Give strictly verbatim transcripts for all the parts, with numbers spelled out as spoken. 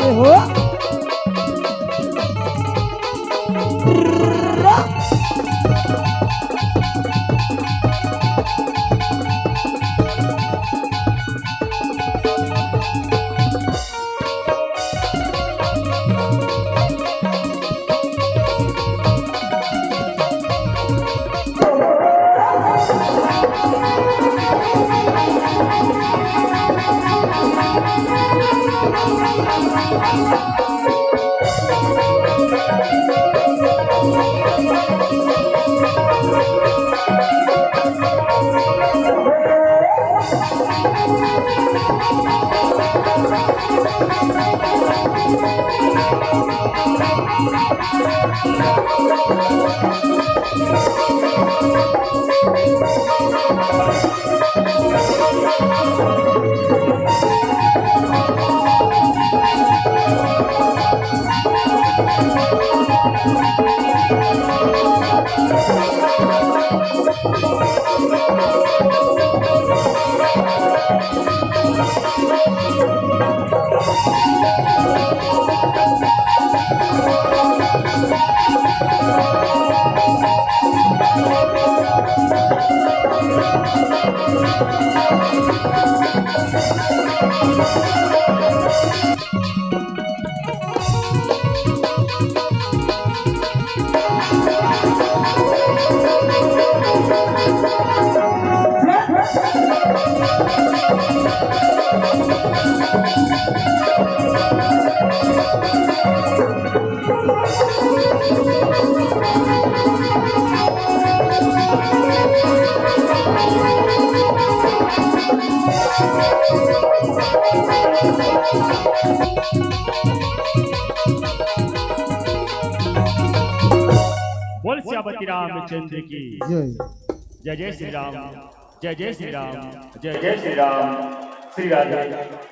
ये हो। बोल सियापति रामचंद्र की जय। जय जय श्री राम। जय जय श्री राम। जय जय श्री राम। श्री राधे।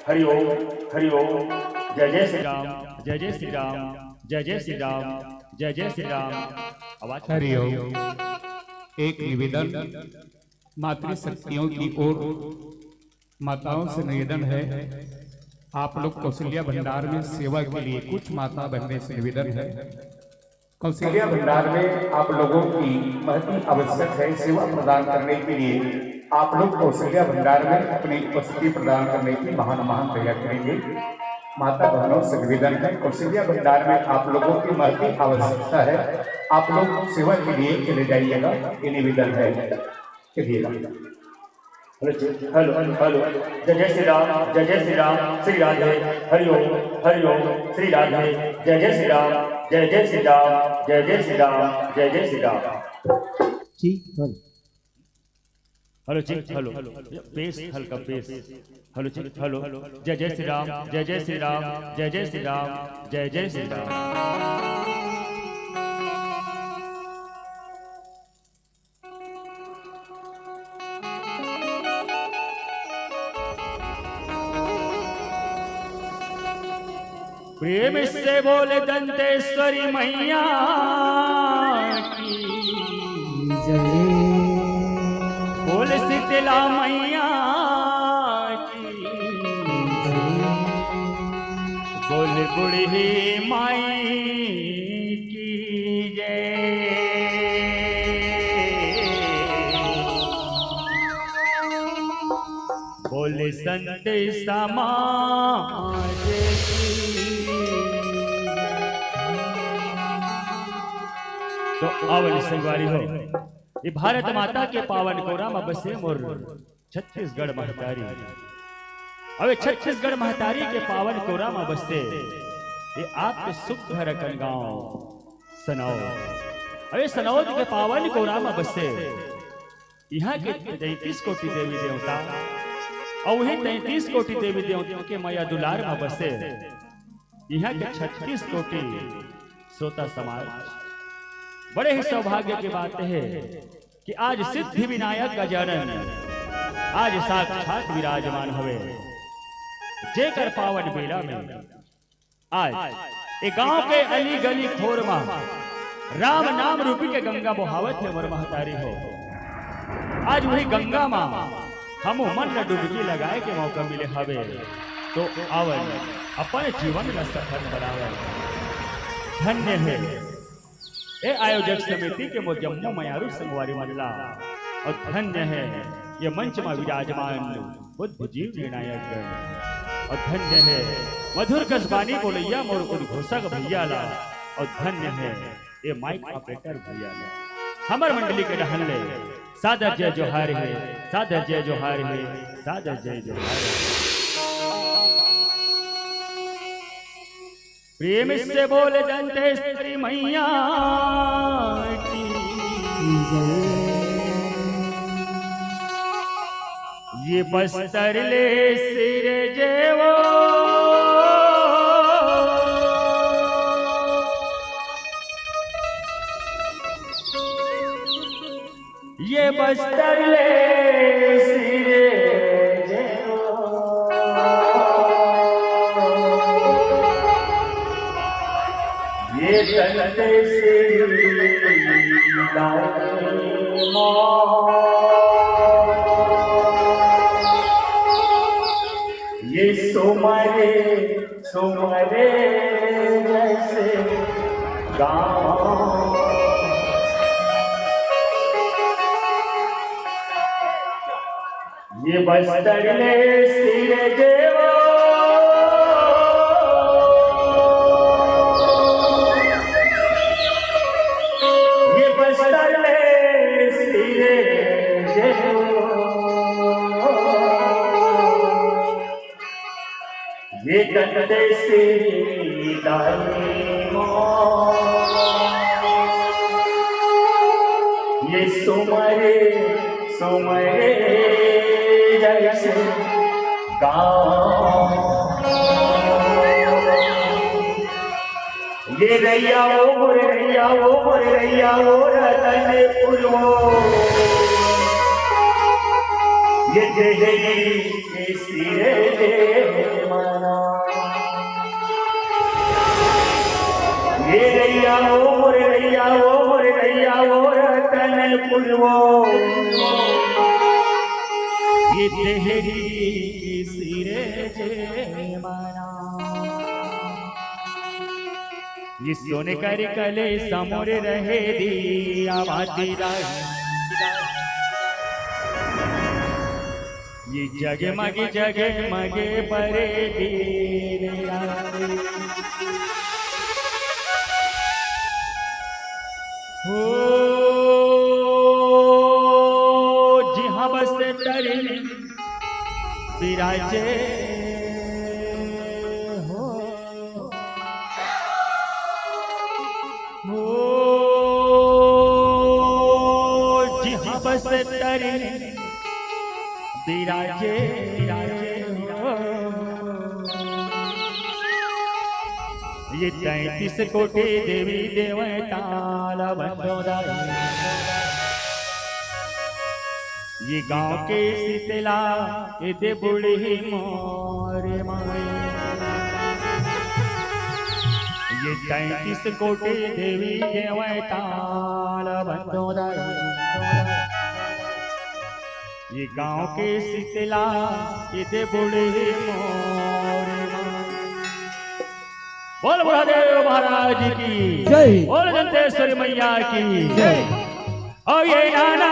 हरि ओम। हरि ओम। जय जय श्री राम। जय जय श्री राम। जय जय श्री राम। जय जय श्री राम। आवाज हरि ओम। एक निवेदन, मातृशक्तियों की ओर माताओं से निवेदन है, आप लोग कौशल्या भंडार में सेवा के लिए, कुछ माता बहनें से निवेदन है, कौशल्या भंडार में आप लोगों की महती आवश्यक है। सेवा प्रदान करने के लिए आप लोग कौशल्या भंडार में अपनी उपस्थिति प्रदान करने की महान महान दया करेंगे। माता बहनों से निवेदन है, कौशल्या भंडार में आप लोगों की महती आवश्यकता है, आप लोग सेवा के लिए चले जाइएगा, ये निवेदन है। चलिएगा। हेलो जी, हेलो, हेलो। जय जय श्री राम, जय जय श्री राम, श्री राधे। हरि ओम, हरि ओम, श्री राधे। जय जय श्री राम, जय जय श्री राम, जय जय श्री राम, जय जय श्री राम। जी, हेलो। हेलो जी, हेलो। बेस हल्का, बेस। हेलो जी, हेलो। जय जय श्री राम, जय जय श्री राम, जय जय श्री राम, जय जय श्री राम। प्रेम से बोले दंतेश्वरी मैया की जय। बोल शीतला मैया की जय। बोल बूढ़ी माई की जय। बोल संत समाज की। तो आवल संगवारी हो, ये भारत माता के पावन कोरा म बसे मोर छत्तीसगढ़ महतारी। अबे छत्तीसगढ़ महतारी के पावन कोरा म बसे ये आपके सुघर अकन गांव सनौद। अबे सनौद के पावन कोरा म बसे इहाँ के तैंतीस कोटि देवी देवता, अउ वही तैंतीस कोटि देवी देवता के मया दुलार म बसे इहाँ के छत्तीस कोटि श्रोता समाज। बड़े ही सौभाग्य के बात हे कि आज सिद्धि विनायक गजानन आज साक्षात विराजमान हवे, जेकर पावन बेला में आज ए गांव के अली गली खोर म राम नाम रूपी के गंगा बोहावत हे मोर महतारी हो। आज वही गंगा म हमू मन ल डुबकी लगाए के मौका मिले हवे, तो आवल अपन जीवन ल सफल बनावल। धन्य हे ए आयोजक समिति के मोर जम्मो मयारू संगवारी मन ला, अउ धन्य हे ये मंच म विराजमान बुद्ध जीव निर्णायक गण, अउ धन्य हे मधुर कस बानी बोलइया मोर उद्घोषक भैया ला, अउ धन्य हे ये माइक ऑपरेटर भैया ला। हमर मंडली के डहन ले सादर जय जोहार हे, सादर जय जोहार हे, सादर जय जोहार हे। प्रेम से बोल दंतेश्वरी मैया की जय। ये बस्तर ले सिर जेवो, ये बस्तर ले सिरे जेवो, ये दंतेश्वरी दाई माँ, ये सोमरे सोमरे जैसे गाँव। ये बस्तर ले सिर जेवो, ये बस्तर ले सिर जेवो। ये कंधे से डाली माँ, ये सुमरे सुमरे जैसे गाँव। ये रैया ओ मोरे रैया, ओ मोरे रैया, ओ रतनपुर वो। ये देहरी के सिरे दे मना। ये रैया ओ मोरे रैया, ओ मोरे रैया, ओ रतनपुर वो। ये देहरी के सिरे दे मना। ये सोने करी कले समोर रहे दिया बाती राही। ये जगमग जगमग बरे दिन राती। हो जिहाँ बस तरी विराजे हो। हो जिहाँ बस तरी विराजे, विराजे हो। ये तैंतीस कोटि देवी देवता ला बंदो दाई। ये गांव के शीतला, ये दे बूढ़ी मोर माई। ये तैंतीस कोटि देवी देवता ला बंदो दाई। ये गांव के शीतला, ये दे बूढ़ी मोर माई। बोल बुढ़ादेव महाराज की जय। बोल दंतेश्वरी मैया की जय। ओ ये नाना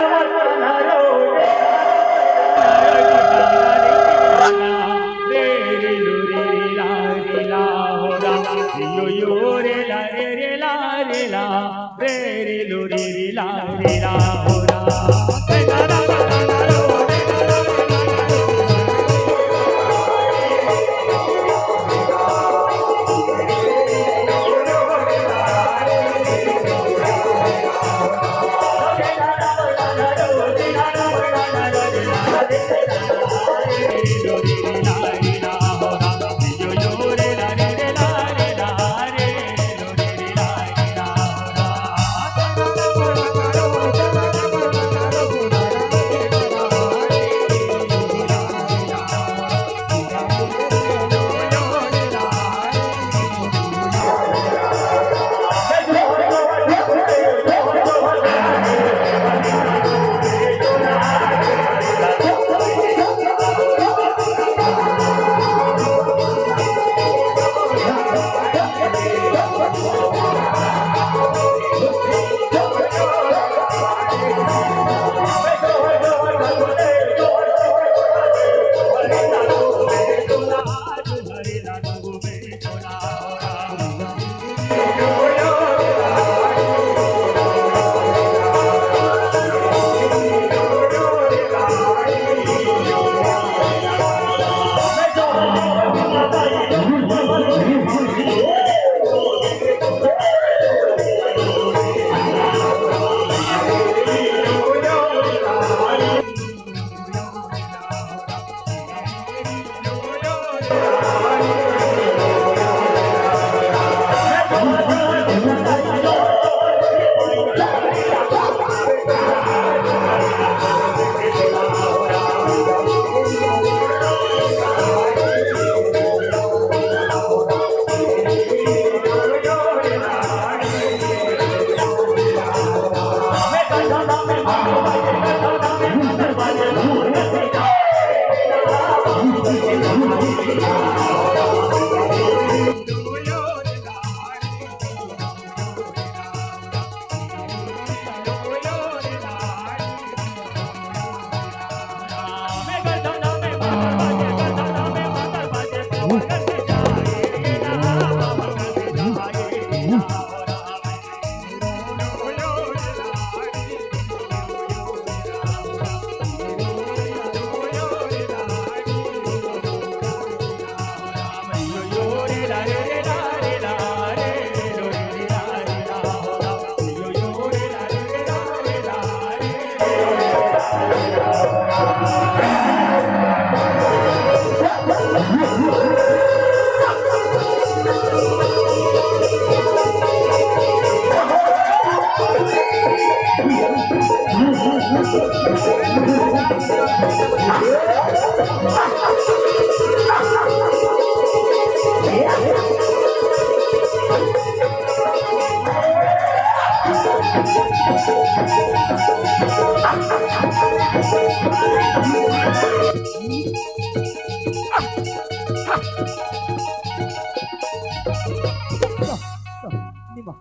निमा,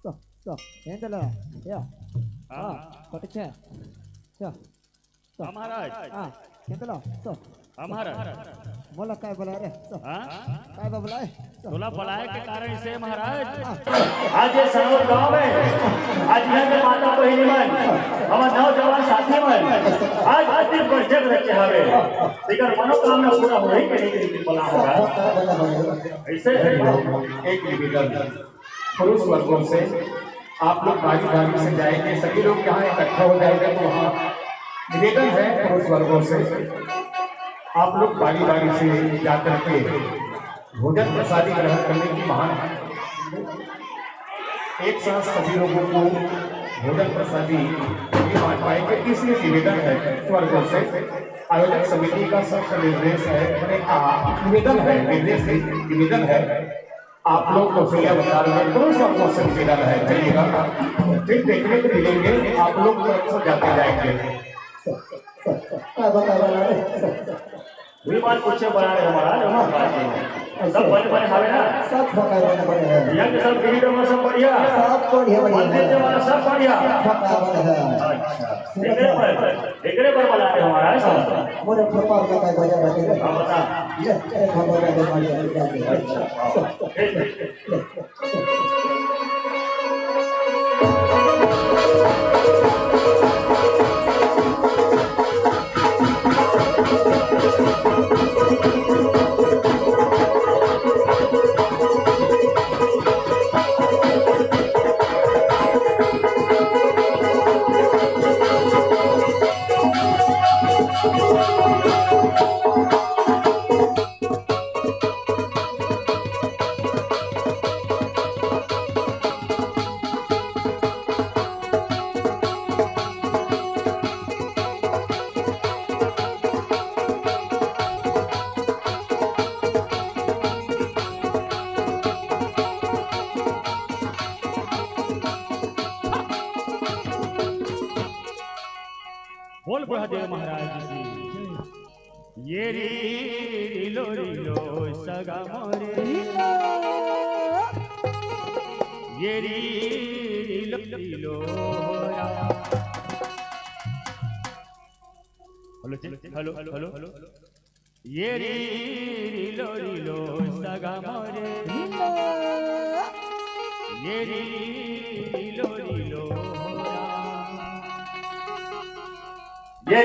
स, स, एंदला, या, हाँ। हाँ, कटछे, स, स। हाँ, महाराज। हाँ, केंदला, स, हाँ, महाराज। मोला काय बोलाय रे, स। हाँ? काय बा बोलाय, स। तोला बोलाय के कारण इसे, महाराज, हाँ। आज ये सनौर गांव में, आज यहाँ के माता बहिनी मन, हमर नौजवान साथी मन, आज अति बढ़-चढ़ के रखे हवे। तेकर मनोकामना पूरा होही के नहीं, के नहीं बोला होगा। ऐसे है, एक निवेदन। पुरुष वर्गों से आप लोग बारी बारी से जाएंगे, सभी लोग यहाँ इकट्ठा हो जाएंगे, तो वहाँ निवेदन है पुरुष वर्गों से, आप लोग बारी बारी से जा करके भोजन प्रसादी ग्रहण करने की महान, एक साथ सभी लोगों को भोजन प्रसादी ये बांट पाएंगे, इसलिए निवेदन है पुरुष वर्गों से। आयोजक समिति का सख्त निर्देश है, मैंने कहा, निवेदन है, निर्देश नहीं, निवेदन है, आप लोग को भैया बता रहे हैं, पुरुष वर्गों से निवेदन है, चलिएगा, फिर देखने को मिलेंगे, आप लोग तरफ से जाते जाएंगे। काय बा, काय बा, काय बा? वी बात पूछे बना रहे हमारा, जो हम बात नहीं है। सब बने बने हवे ना? सब बने बने हवे। यहाँ के सब गिरी सब बढ़िया? सब बढ़िया, बढ़िया। मंदिर के वाला सब बढ़िया? सब बने बने हवे। अच्छा। एकरे पर, एकरे पर बना रहे हमारा, है सब? मोरे फुटपाथ में काय बजा रहे थे? हाँ, बता। ये, ये फुटपाथ में बजा रहे थे। अच्छा, हाँ। ठीक, ठीक, ठीक। बोल बुढ़ा देव महाराज की। ये री री लो री लो सगा मोरे। ये री री लो री लो रा। Hello, hello, hello, hello. ये री री लो री लो सगा मोरे। ये री री लो री लो रा। ये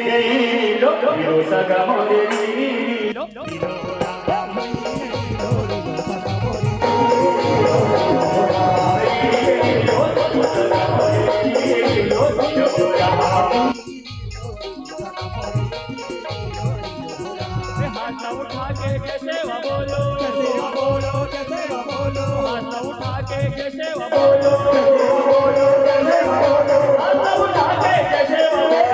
लो, लो सगा मोरे लो, लो। हाथ उठा के कैसे वा बोलो, कैसे वा बोलो, कैसे वा बोलो। हाथ उठा के कैसे वा बोलो, कैसे वा बोलो, कैसे वा बोलो। हाथ उठा के कैसे वा बोलो।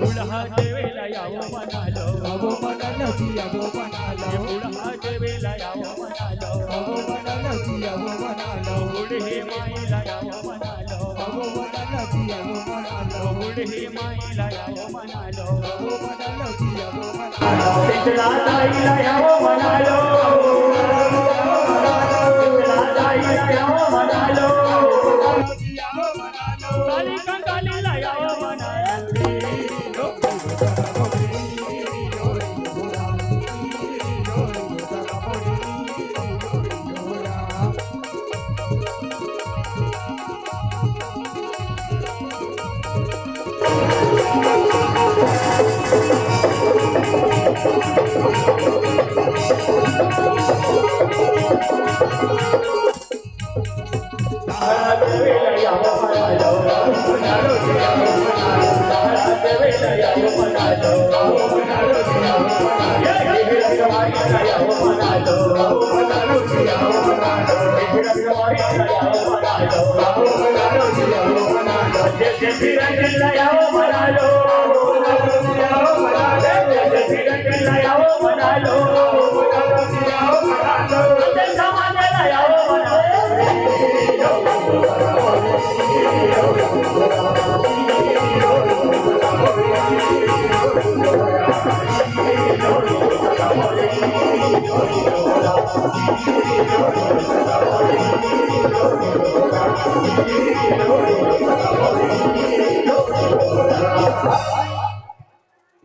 बुढ़ा देवे ला आओ मना लो। आओ मना लो जी, आओ मना लो। ये बुढ़ा देवे ला आओ मना लो। आओ मना लो जी, आओ मना लो। बूढ़ी माई ला आओ मना लो। आओ मना लो जी, आओ मना लो। बूढ़ी माई ला आओ मना लो। आओ मना लो जी, आओ मना लो। शीतला दाई ला आओ मना लो। शीतला दाई ला आओ मना लो। आओ मना लो।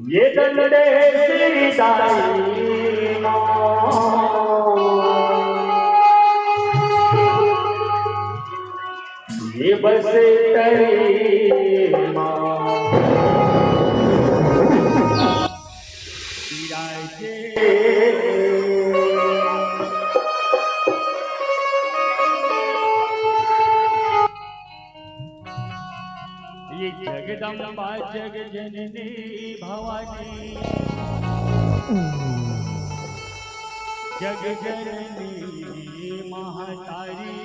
ये दंडे श्री साई माँ, ये बस तेरी माँ। विराजे। ये जगदम्बा जग जननी भवानी, जग जननी महतारी,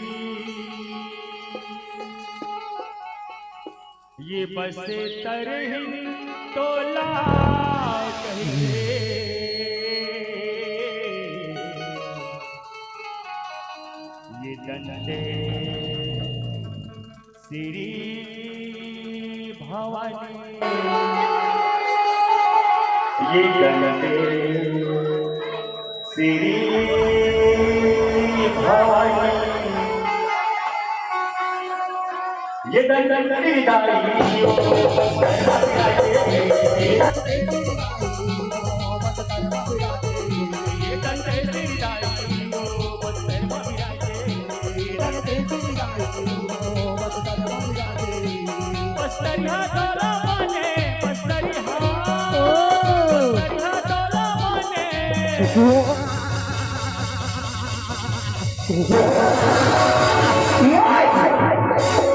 ये बसे तरहिन तोला कहिथे। ये दंडे श्री भवानी, ये दंडे श्री भवानी, ये दंडे श्री दाई।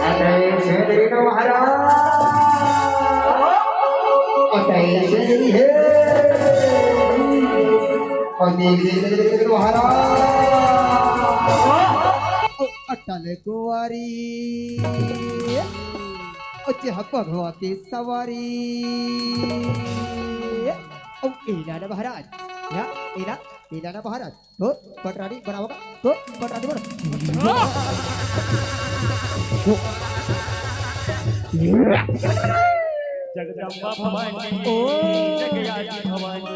अतय से देख महाराज, अतय से देख हे, अतय से देख महाराज। अटल कुंवारी, ओ जे ह बघवा के सवारी। ओ एला ना महाराज, या एला, एला ना महाराज। तो पटरानी बनावा का, तो पटरानी बना। जगदम्बा भवानी, ओ। जगयानी भवानी।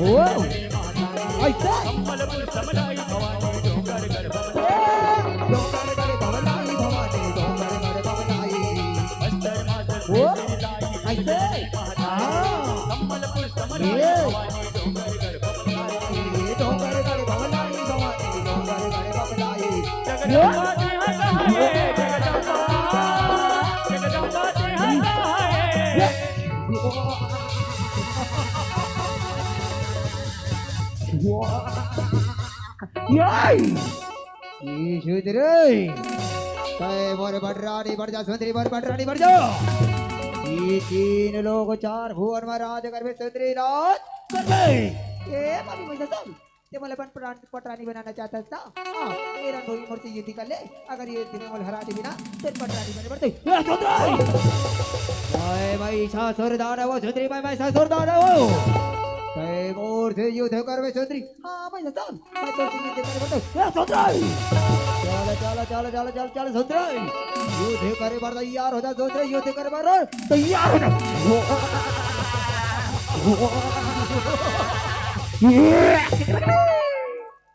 ओ, ऐसे? ओ, ऐसे? हाँ। ये। तय मोर पटरानी बन जा सुंदरी, मोर पटरानी बन जा। ये तीन लोग चार भुवन में राज करबे सुंदरी राज करबे। ए, मम्मी, मैं सब ते मोला अपन पटरान-, पटरानी बनाना चाहत हस ना? हाँ, ए रणभूमि मोर से युद्ध कर ले। अगर ये युद्ध में मोला हरा देबे ना, ते पटरानी बने बर तैयार। ए, सुंदरी! जय महिषासुर दानव सुंदरी, मैं महिषासुर दानव। तय मोर से युद्ध करबे सुंदरी। हाँ, मैं सब मैं तो तुम्हें देखकर बताऊं। ए, सुंदरी! चल, चल, चल, चल, चल, चल, सुंदरी! युद्ध करे बर तैयार हो जा, सुंदरी, युद्ध करे बर तैयार हो जा।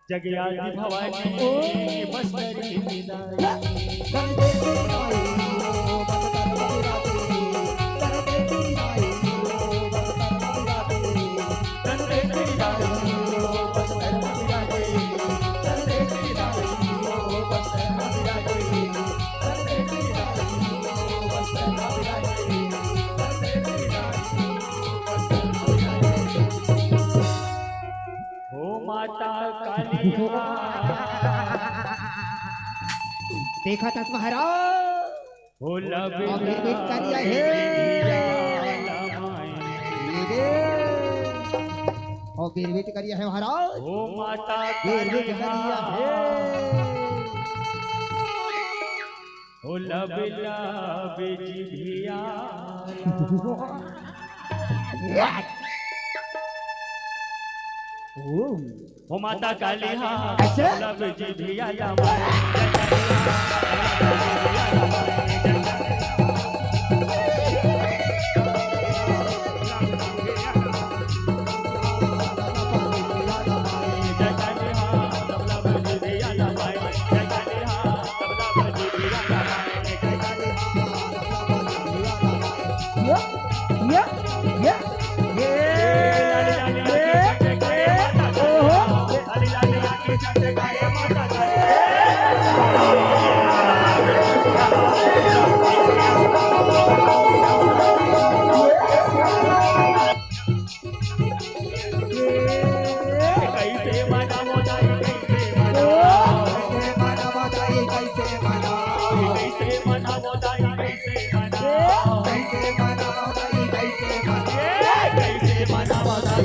जगयादि भवानी बस करी विदाई। हो माता काली। देखत हस महाराज। हो लबे अउ बिरबिट करिया हे। ये दे। अउ बिरबिट करिया हे महाराज। हो माता बिरबिट काली। करिया हे। हो लबे लबे जिभिया। ओ। हो माता काली हाँ, अच्छा। लब जिभिया लमाए। या, या, या, ये, ये, ये, ओहो। कैसे मनावो दाई, कैसे मनावो? कैसे मनावो दाई, कैसे मनावो? कैसे मनावो दाई, कैसे मनावो? कैसे मनावो दाई, कैसे मनावो? कैसे मनावो दाई, कैसे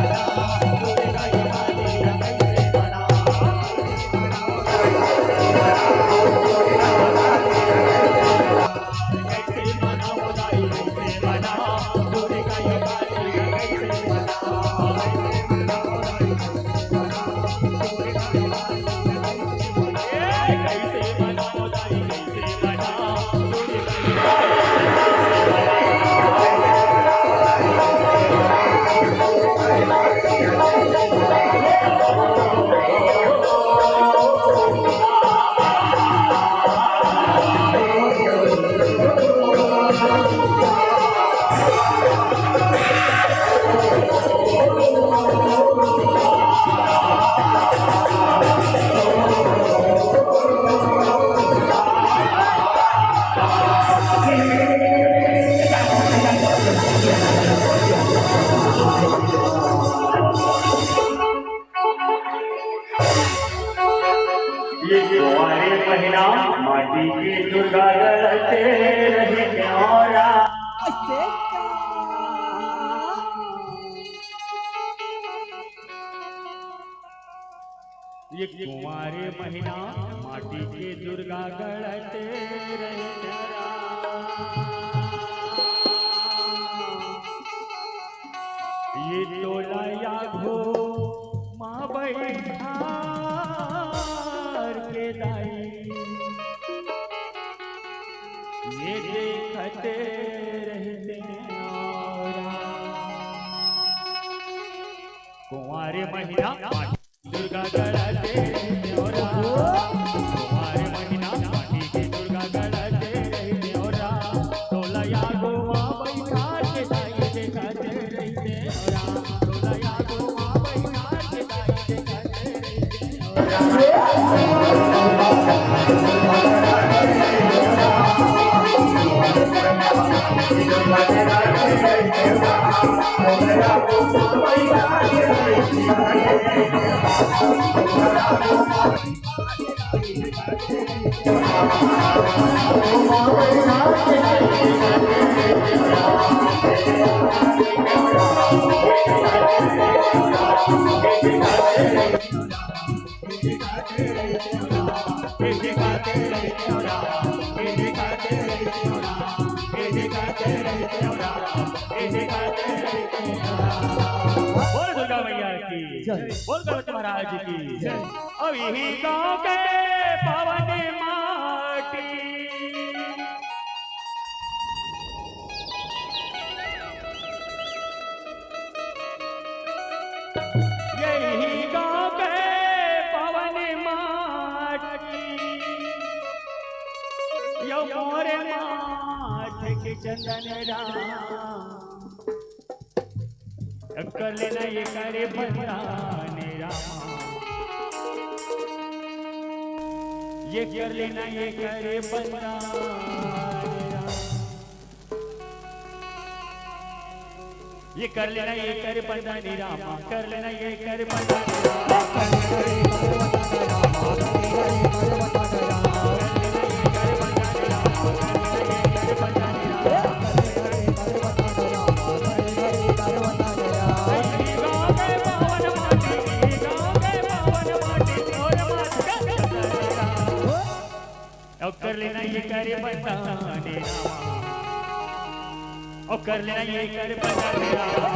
मनावो? ये कुंवारे महीना माटी के दुर्गा गढ़ते रही न्योरा। ये कुंवारे महीना माटी के दुर्गा गढ़ते रही न्योरा। ये टोला या घो माँ बैठार के दाई, ये देखते रहिते औरा। कुंवारे महीना दुर्गा गढ़ते रहिते औरा। कुंवारे महीना माटी के दुर्गा गढ़ते रहिते औरा। टोला या घो माँ बैठार के दाई देखते रहिते औरा। बोल दुर्गा मैया की जय। बोल गणपति महाराज की जय। अब इही गाँव के पावन माटी, यही गाँव के पावन माटी, यो मोरे माथ के चंदन राम। कर लेना ये करे बंदाने रामा, ये कर लेना ये करे बंदाने रामा, ये कर लेना ये करे बंदाने रामा, कर लेना ये करे बंदाने रामा। अउ कर लेना ये करे बंदाने रामा, अउ कर लेना ये करे बंदाने रामा।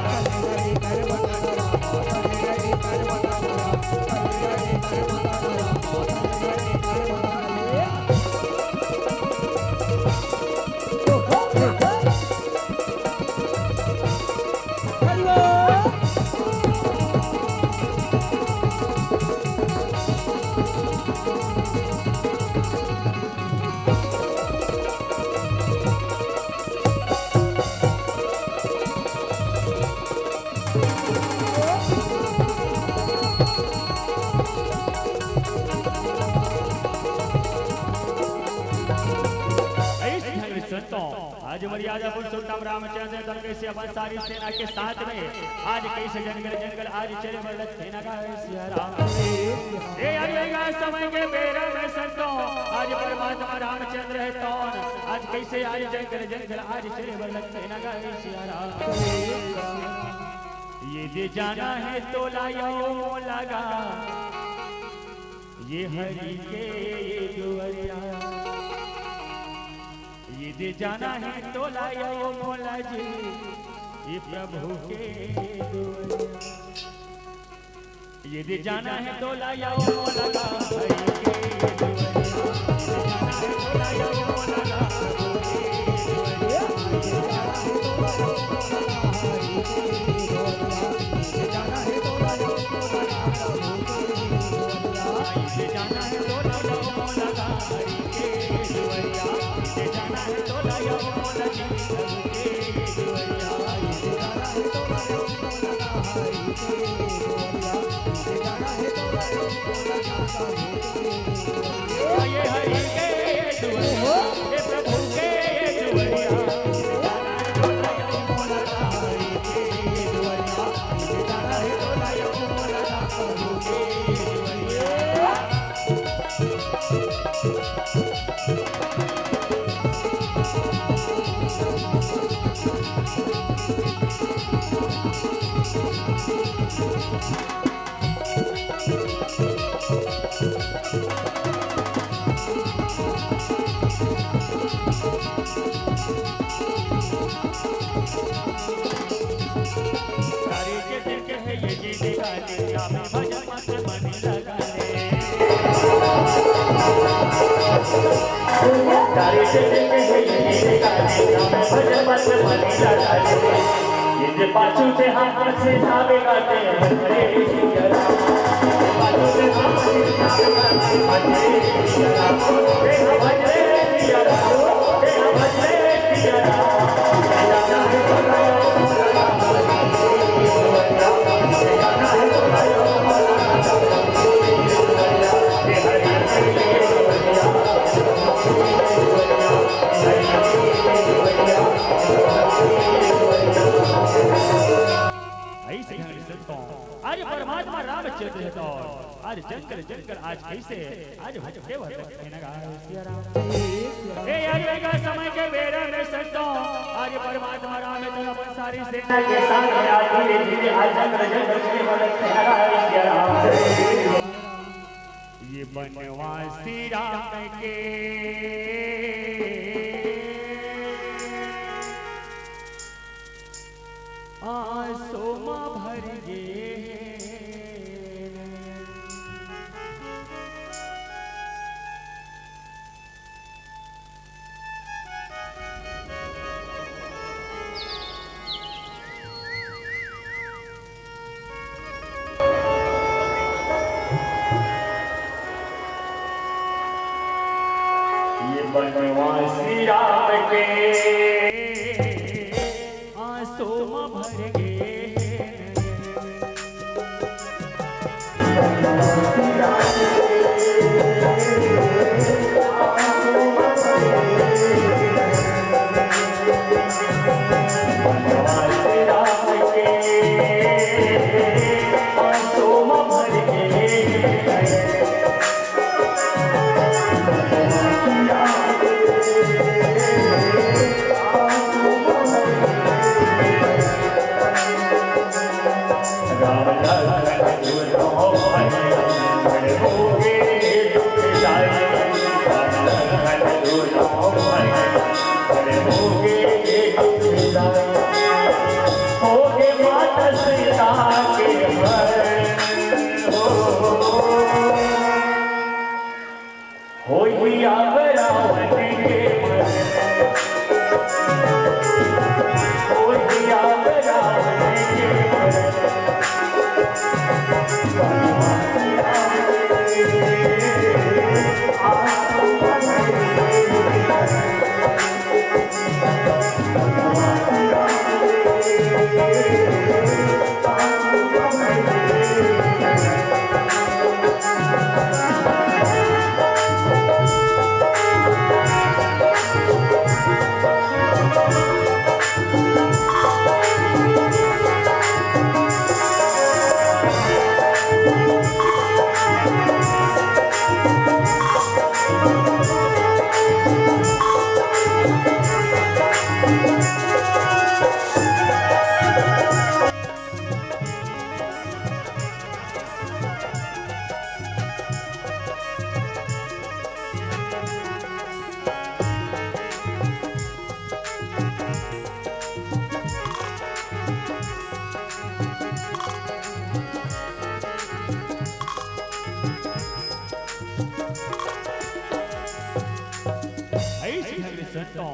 ऐसे ढंग से संतों, आज मर्यादा पुरुषोत्तम रामचंद्र तन के से अपन सारी सेना के साथ में आज कैसे जंगल जंगल आज चले बरलत सेना का है सिया राम। ए अगले का समय के बेरा में संतों, आज परमात्मा रामचंद्र है कौन, आज कैसे आज जंगल जंगल आज चले बरलत सेना का है सिया राम। ये दे जाना है तो लायो लगा ये हरि के दुआरिया, ये दे जाना है तो लायो मोला जी, ये प्रभु के दुआरिया। ये दे जाना है तो लायो मोला हरि के दुआरिया। ये दे जाना है तो लायो मोला प्रभु के दुआरिया। ये दे जाना है तो लायो मोला हरि के दुआरिया। ये दे जाना है तो लायो मोला प्रभु के दुआरिया। ये दे जाना है तो लायो मोला हरि आज परमात्मा रामचंद्र हे तो आज जंगल जंगल आज कैसे आज भटके भटके ए यार, एकर समय के बेरा में संतो, आज परमात्मा राम इतना अपन सारी सेना के साथ में आज धीरे धीरे आज जंगल जंगल चले वाले सिया राम। ये बनवासी राम के आंसू म भर गे। ये बनवासी राम के आंसू म भर गे। होई अब रावण के मरण, होई अब रावण के मरण। ऐसे संतों,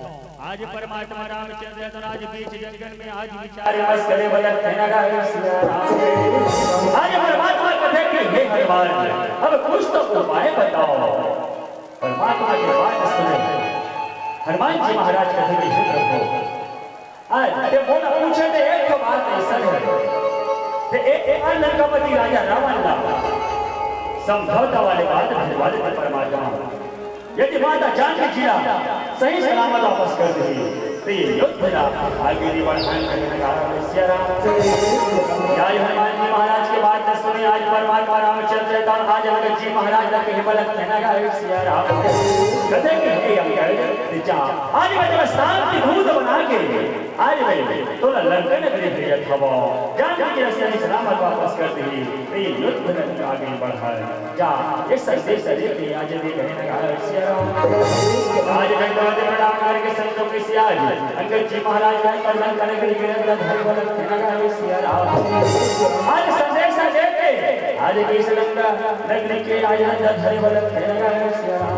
आज परमात्मा रामचंद्र तो आज बीच जंगल में आज विचार विमर्श करे वाला कहना गा है सिया राम। आज परमात्मा कहते कि हे हनुमान, अब कुछ तो उपाय बताओ। परमात्मा के बात सुने हनुमान जी महाराज कहते कि हे प्रभु, आज ते मोला पूछे ते एक ठो बात ऐसा है, ते एक, एक लंकापति राजा रावण ला समझौता वाले बात भेजवा देते परमात्मा। यदि माता जानकी जी ला सही सलामत वापस कर दे, तो ये युद्ध ला आगे नहीं बढ़ाएंगे। सिया राम। या हनुमान जी महाराज के बात न सुने, आज परमात्मा रामचंद्र दान आज अंगद जी महाराज ला कहे बलत कहना गा है सिया राम। कहते कि हे अंगद, जा, आज मैं तेरा शांति दूत बना के आज मैं तोला लंका नगरी भेजत हवं। जानकी जी ला सही सलामत वापस कर दे, तो ये युद्ध ला आगे बढ़ाए। जा, ये संदेश दे के आज दे गए ना गा सिया राम। आज मैं तो आज प्रणाम करके संतों के सिया जी, अंगद जी महाराज का कल्याण करने के लिए गिरफ्तार धरे वाला कहना गा सिया राम। आज संदेश दे के आज के इस लंका नगरी के आज अंदर धरे वाला कहना गा सिया राम।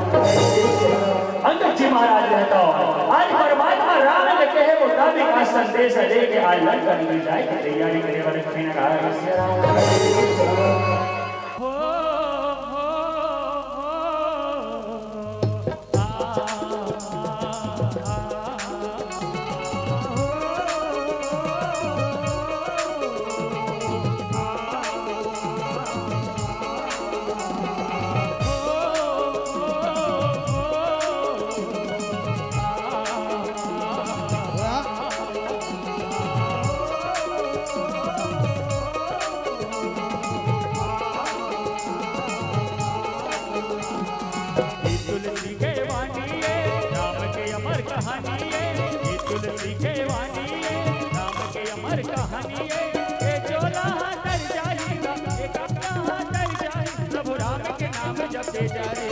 अंगद जी महाराज कहता हूँ, आज परमात्मा राम के कहे मुताबिक आज संदेश दे के आज लंका नगरी जाए की तैयारी करे वाले कहना गा सिया राम। कहानी ए, ये तुलसी के वाणी ए, राम के अमर कहानी ए, ये चोला हा तर जाही ना, ये कपड़ा हा तर जाही, प्रभु राम के नाम जपे जा रे।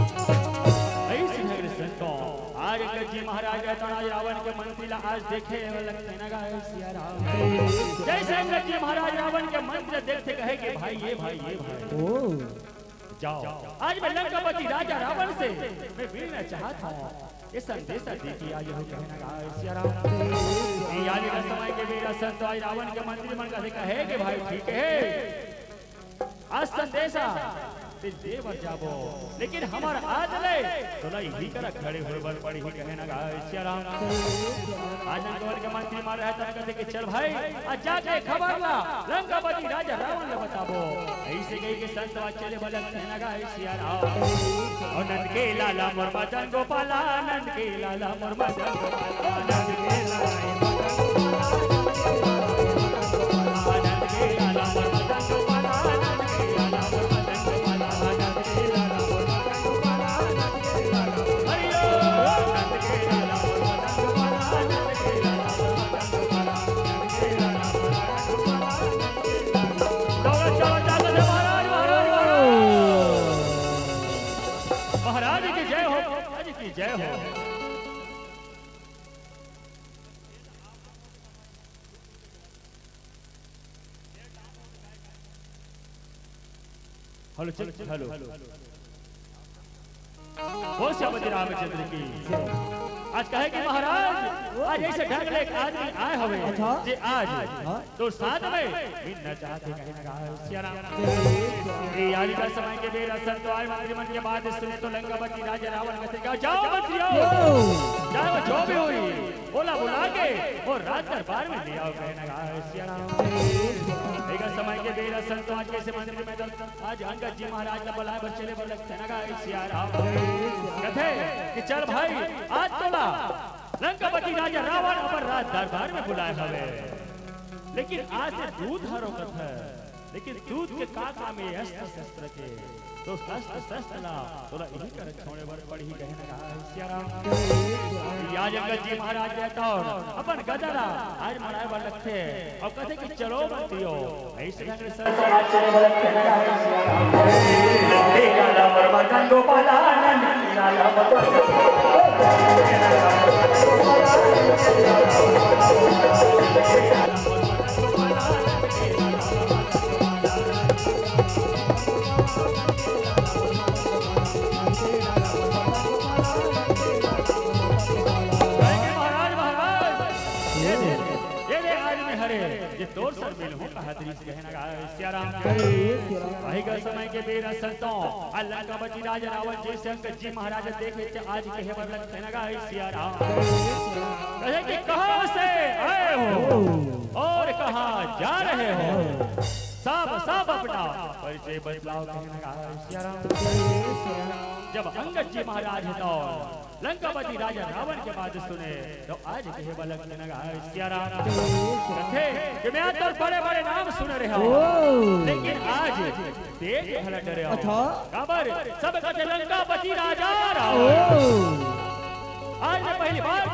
अइसे ढंग ले संतों, आज अंगद जी महाराज रहता आज रावण के मंत्री ला आज देखे वाला सेना गा है सिया राम। जइसे अंगद जी महाराज रावण के मंत्री देखथे कहे कि भाई, ये भाई, ये भाई, ओ। जाओ, आज मैं लंकापति राजा रावण से मैं मिलना चाहत हंव, ये संदेश दे के आए हंव कहना गा है सिया राम। ये आज के समय के बेरा संत आज रावण के मंत्री मन कथे कहे कि भाई ठीक है, आज संदेश तें दे बर जाबो, लेकिन हमर आज ले तोला इही करा खड़े होय बर पड़ही कहना गा है सिया राम। आज लंकावन के मंत्री मन रहत हे कथे कि चल भाई, आज जाके खबर ला लंकापति राजा रावण ला बताबो। अइसे कहिके संत आज चले बर लगथे कहना गा है सिया राम। ओ नंद के लाला मोर मदन गोपाला, नंद के लाला मोर मदन गोपाला, नंद के लाला मोर मदन गोपाला, नंद के लाला मोर मदन गोपाला, नंद के लाला मोर मदन गोपाला, नंद के लाला मोर मदन गोपाला, नंद के लाला मोर मदन गोपाला, नंद के लाला मोर मदन गोपाला, नंद के लाला मोर मदन गोपाला, नंद के लाला मोर मदन गोपाला, नंद के लाला मोर मदन गोपाला। दौलत चलो, जागो दे महाराज, महाराज, महाराज। महाराज की जय हो, महाराज की जय हो। Hello, check, hello. बोल श्रीमती रामचंद्र की। आज कहे कि महाराज, आज अइसे ढंग ले एक आदमी आए हवे, अच्छा। जे आज हाँ। तो साथ में मिलना चाहथे कहना गा है सिया राम। ये यारी का समय के बेरा संत आए मंत्री मन के बात सुने तो लंकापति राजा रावण कथे का, जाओ मंत्री आओ। यो। जाओ जो भी होही, ओला बुला के ओ राज दरबार में ले आओ कहना गा है सिया राम। ये का समय के बेरा संत आज कइसे मंत्री में तो आज अंगद जी महाराज ला बुलाए बर चले बर लगथे ना गा है सिया राम। कथे कि चल भाई, आज तोला लंकापति राजा रावण अपन राज दरबार में बुलाए हवे, लेकिन आज ये दूत ह रोकत हे। लेकिन दूत के का काम हे अस्त्र शस्त्र के? तो अस्त्र शस्त्र ला तोला इही करा छोड़े बर पड़ही कहना गा है सिया राम। या जंगल जी महाराज रहता और अपन गदा ला आज मड़ाए बर लगथे और कथे कि चलो मंत्रियों, अइसे ढंग ले संत आज चले बर लगथे ना गा है सिया राम। नंद के लाला मोर मदन गोपाला, नंद के लाला मोर मदन गोपाला। महाराज, महाराज, ये दे, ये दे आज मैं हरे, ये तोर सर मिलहूं कहत रिहिस कहना गा है सिया राम। वही का समय के बेरा संतों, आ लंकापति राजा रावण जइसे अंगद जी महाराज देखे थे आज कहे बर लगथे ना गा है सिया राम। कहे कि कहां से आए हो और कहां जा रहे हो, सब, सब अपना परिचय बतलाओ कहना गा है सिया राम। जब अंगद जी महाराज हे तो लंकापति राजा रावण के बात सुने तो आज कहे बर लगथे ना गा है सिया राम। कथे कि मैं तो बड़े-बड़े नाम सुने रहेंव, ओ। लेकिन आज देख के घला डरे हंव। अच्छा। काबर? सब कथे लंकापति राजा रावण। ओ। आज मैं पहली बार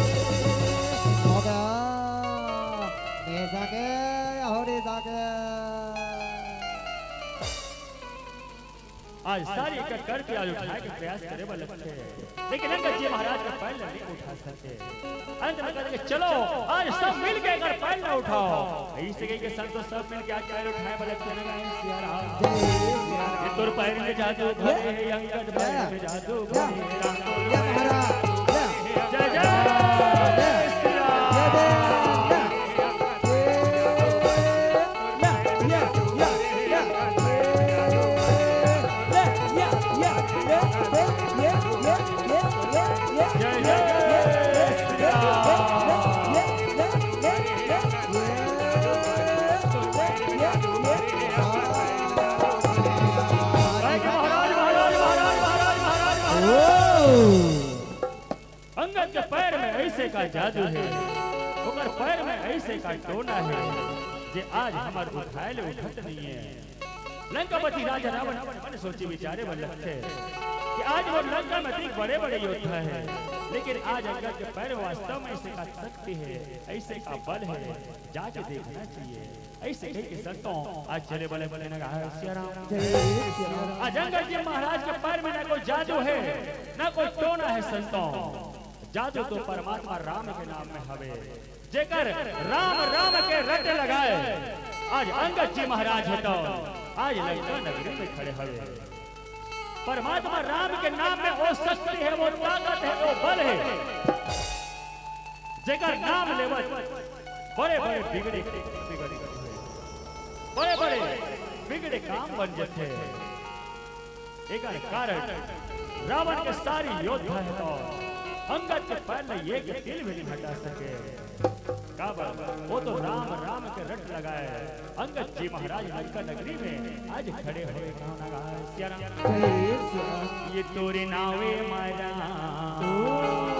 हो गया। नहीं सके, हो नहीं सके। आज सारी एक करके आज उठाए के प्रयास करे बर लगथे, लेकिन अंगद जी महाराज के पैर ल नहीं उठा सके। अंत में कहते, "चलो, आज सब मिल के अगर पैर न उठाओ।" ऐसे कही के संत सब मिल के आज पैर उठाए बर लगथे ना, गाएं सिया राम। ये तोर पैर में जादू भरे हे, अंगद पैर में जादू भरे हे, राम बोलो। जय जय सिया राम। जय जय सिया राम। जय के महाराज, महाराज, महाराज, महाराज, महाराज, महाराज। अइसे का जादू हे, ओकर पैर में अइसे का टोना हे, जे आज हमर उठाए ले उठत नइये। लंकापति राजा रावण मन सोचे विचारे बर लगथे कि आज मोर लंका में अतेक बड़े-बड़े योद्धा हे, लेकिन आज अंगद के पैर में वास्तव में अइसे का शक्ति हे, अइसे का बल हे, जाके देखना चाहिए। अइसे कहिके संतों आज चले बले बले नगाहे सिया राम। जय सिया राम। आज अंगद जी महाराज के पैर में ना कोई जादू हे, ना कोई टोना हे संतों। जादू तो परमात्मा राम के नाम में हवे, जेकर राम राम के रट लगाए। आज अंगद जी महाराज हे तो आज लंका नगरी में खड़े हवे। परमात्मा राम के नाम में वो शक्ति हे, वो ताकत हे, वो बल हे, जेकर नाम लेवत बड़े बड़े बिगड़े बिगड़े बड़े बड़े बिगड़े काम बन जथे। एकर कारण रावण के सारी योद्धा हे तो अंगद के पैर ले एक तिल भी नहीं हटा सके। काबर वो तो राम राम के रट लगाए। अंगद जी महाराज लंका नगरी में आज खड़े होए कहाँ ना कहाँ सिया राम। जय सिया राम। ये तोरे नावे मारा ओ।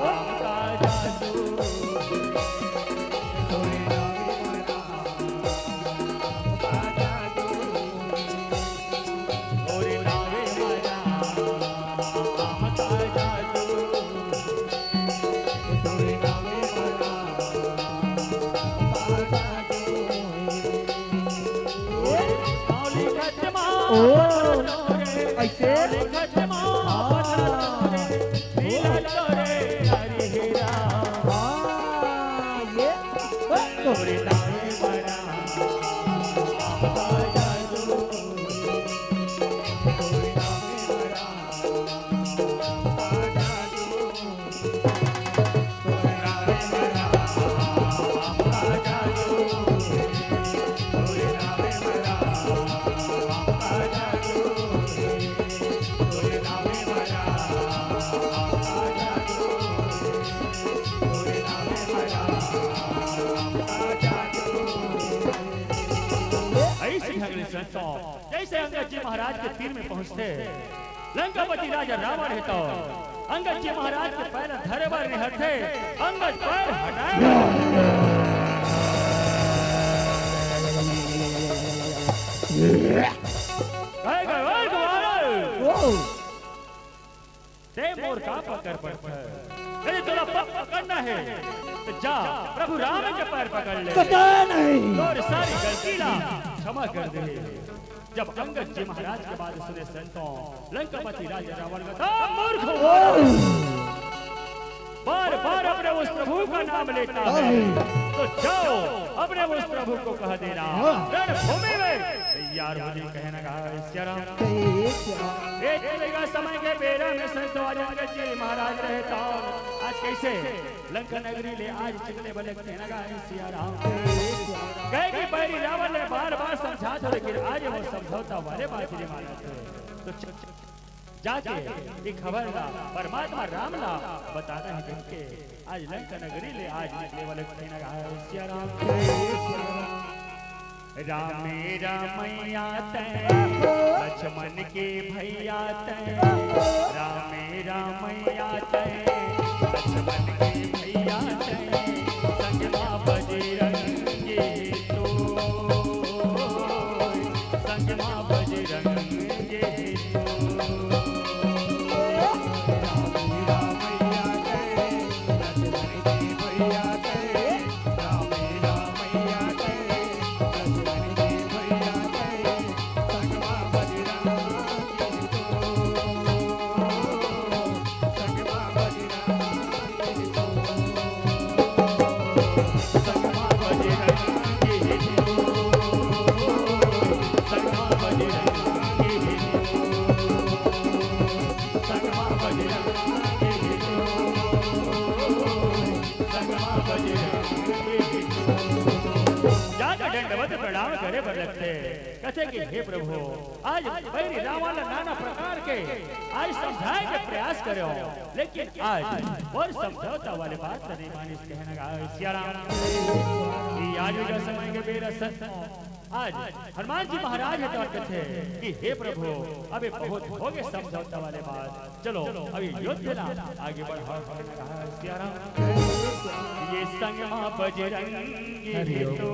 राम का जादू। तोरे नावे मारा राम का जादू। तोरे नावे मारा राम का जादू। तोरे नावे मारा राम का जादू। ओ, अइसे? हाँ। हाँ, ये। ओ, तो। अइसे ढंग ले संतों, जइसे अंगद जी महाराज के तीर में पहुंचथे, लंकापति राजा रावण हे तो अंगद जी महाराज के पैर धरे बर निहरथे, अंगद पैर हटाए बर। कहे गए, "ओए ग्वाल, ओ। ते मोर का पकड़ पड़थे? यदि तोला प-, पकड़ना हे, त जा, प्रभु राम के पैर पकड़ ले। कतई नहीं। तोर सारी गलती ला क्षमा कर दे।" जब अंगद जी महाराज के बात सुने संतों, लंकापति राजा रावण कहता, "मूर्ख हो, बार बार अपने उस प्रभु का नाम लेता है, तो जाओ, अपने उस प्रभु को कह देना, रणभूमि में तैयार हो जाए।" कहे ना कहा, "सिया राम।" एक समय के बेरा में संतों, आज अंगद जी महाराज रहे तो आज कइसे लंका नगरी ले आज चिकले बले कहे ना कहा, सिया राम। कहे कि बैरी रावण ने बार बार समझात हो, लेकिन आज वो समझौता वाले बात नहीं मानत हे। तो च-, जाके ये खबर ला परमात्मा राम ला बताना हे, जिनके आज लंका नगरी ले आज निकले वाले कहे ना कहा, सिया राम। रामे रामैया तै, लक्ष्मण के भैया तै, रामे रामैया तै, लक्ष्मण के भैया तै, संग मा बजरंगी तो, संग मा बजरंगी तो। रामे रामैया तै, लक्ष्मण के भैया तै, रामे रामैया तै, जाके दंडवत प्रणाम करे बर लगथे। कथे कि हे प्रभु, आज बैरी रावण ला नाना प्रकार के आज समझाए के प्रयास करे हो, लेकिन आज मोर समझौता वाले बात नहीं मानिस, कहना गा सिया राम। ये आज का समय के बेरा सच आज हनुमान जी महाराज हे तो कथे कि हे प्रभु, अभी बहुत हो गए समझौता वाले बात, चलो अभी युद्ध ला आगे बढ़ाओ, कहना गा सिया राम। ये संग मा बजरंगी हे तो,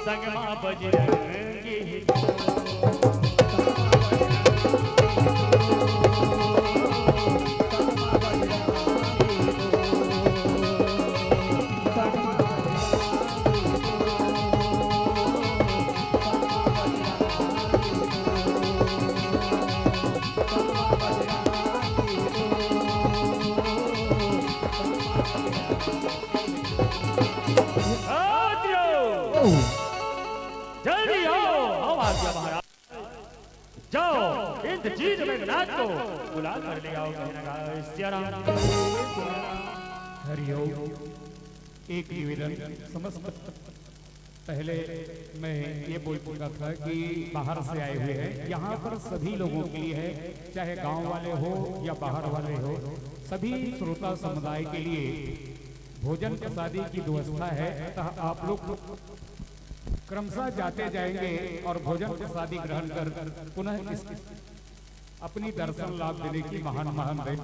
संग मा बजरंगी हे तो। आओ, जल्दी आओ, आओ, आ गया महाराज। जाओ, इंद्रजीत मेघनाथ को बुला कर ले आओ, कहना गा सिया राम। हरिओम। एक निवेदन, समस्त, पहले मैं ये बोल चुका था कि बाहर से आए हुए हैं, यहाँ पर सभी लोगों के लिए है, चाहे गांव वाले हो या बाहर वाले हो, सभी श्रोता समुदाय के लिए भोजन प्रसादी की व्यवस्था है। अतः आप लोग क्रमशः जाते जाएंगे और भोजन प्रसादी ग्रहण कर पुनः इस अपनी दर्शन लाभ देने की महान महान दे।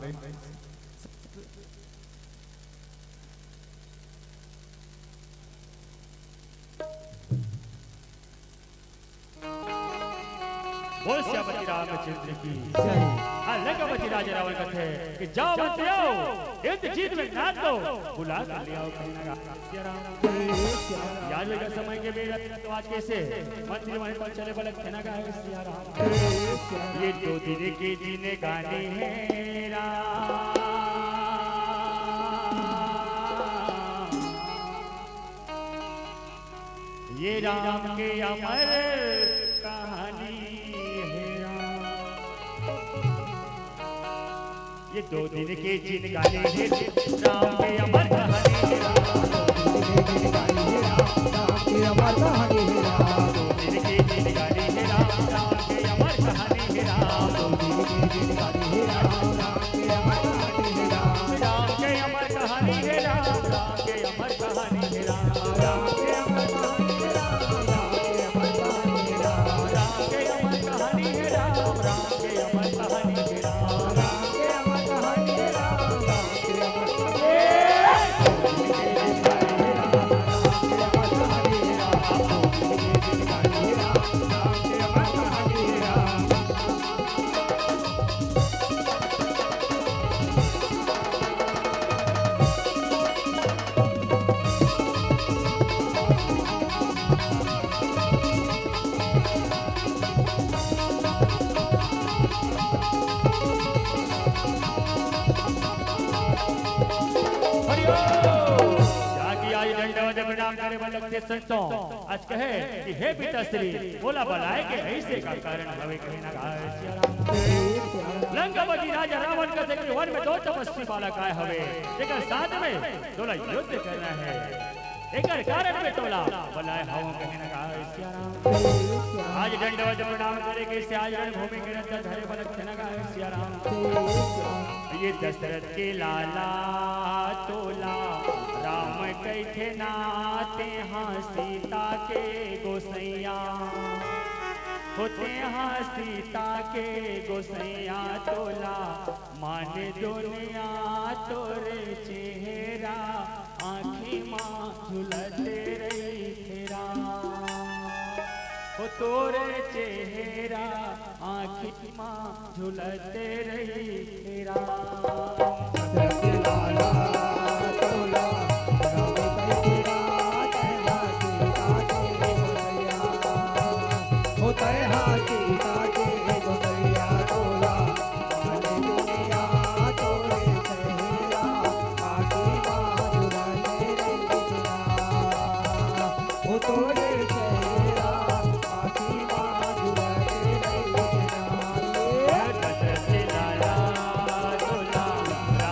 बोल सियापति रामचंद्र की। हाँ, लंकापति राजा रावण कथे कि जाओ मंत्री आओ, इंद्रजीत मेघनाथ को बुला कर ले आओ, कहना गा सिया राम। याद लगा समय के बेरा तो आज कैसे मंत्री मन पर चले बलक, कहना गा सिया राम। ये दो दिन की जिंदगानी हे राम, ये राम के अमर कहानी हे राम। ये दो दिन की जिंदगानी हे राम, के अमर कहानी हे राम। दो दिन की जिंदगानी हे राम, राम के अमर कहानी हे राम। दो दिन की जिंदगानी हे राम, राम के अमर कहानी हे राम। दो दिन की जिंदगानी हे राम, राम के अमर कहानी हे राम। राम के अमर कहानी हे राम, राम के अमर कहानी हे राम। राम के अमर कहानी हे राम, राम के अमर कहानी हे राम। राम के अमर कहानी हे राम, राम के अमर कहानी हे राम। राम के अमर कहानी हे राम, राम के अमर कहानी हे राम। हरिओम। जाके आज दंडवत प्रणाम करे बर लगथे संतों। आज कहे कि हे पिताश्री, मोला बलाय के ऐसे का कारण हवे, कहना गा सिया राम। लंकापति राजा रावण कथे कि वन में दो तपस्वी बालक आए हवे, जेकर साथ में तोला युद्ध करना हे, एकर कारण में तोला बलाय हवं, कहना गा सिया राम। आज दंडवत प्रणाम करे के से आज रणभूमि के रद्दा धरे बलक, कहना गा सिया राम। ये दशरथ के लाला तोला राम कहिथे ना, तेहा सीता के गोसैया, हो तेहा सीता के गोसैया तोला, माने दुनिया तोरे चेहरा, आँखी मा झुलत रहिथे राम, हो तोरे चेहरा, आँखी मा झुलत रहिथे राम। दशरथ लाला तोला, राम कहिथे ना, तेहा सीता के गोसैया, हो तेहा सीता के गोसैया तोला, माने दुनिया तोरे चेहरा, आँखी मा झुलत रहिथे राम, हो तोरे चेहरा, आँखी मा झुलत रहिथे राम।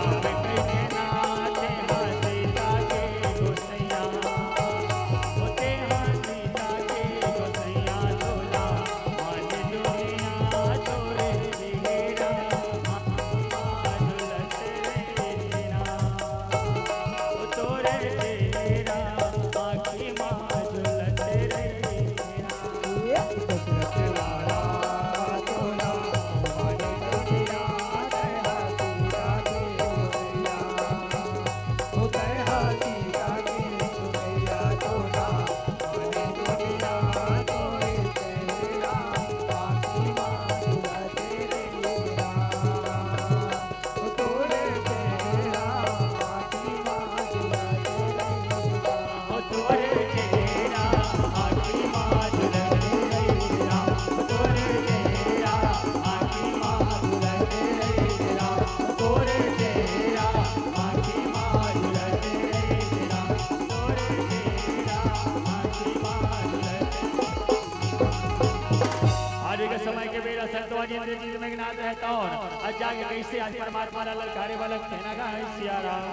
जीत मेघनाथ हे तौन, आज जाके कइसे आज परमात्मा ला ललकारे वाला कहना गा हे सिया राम।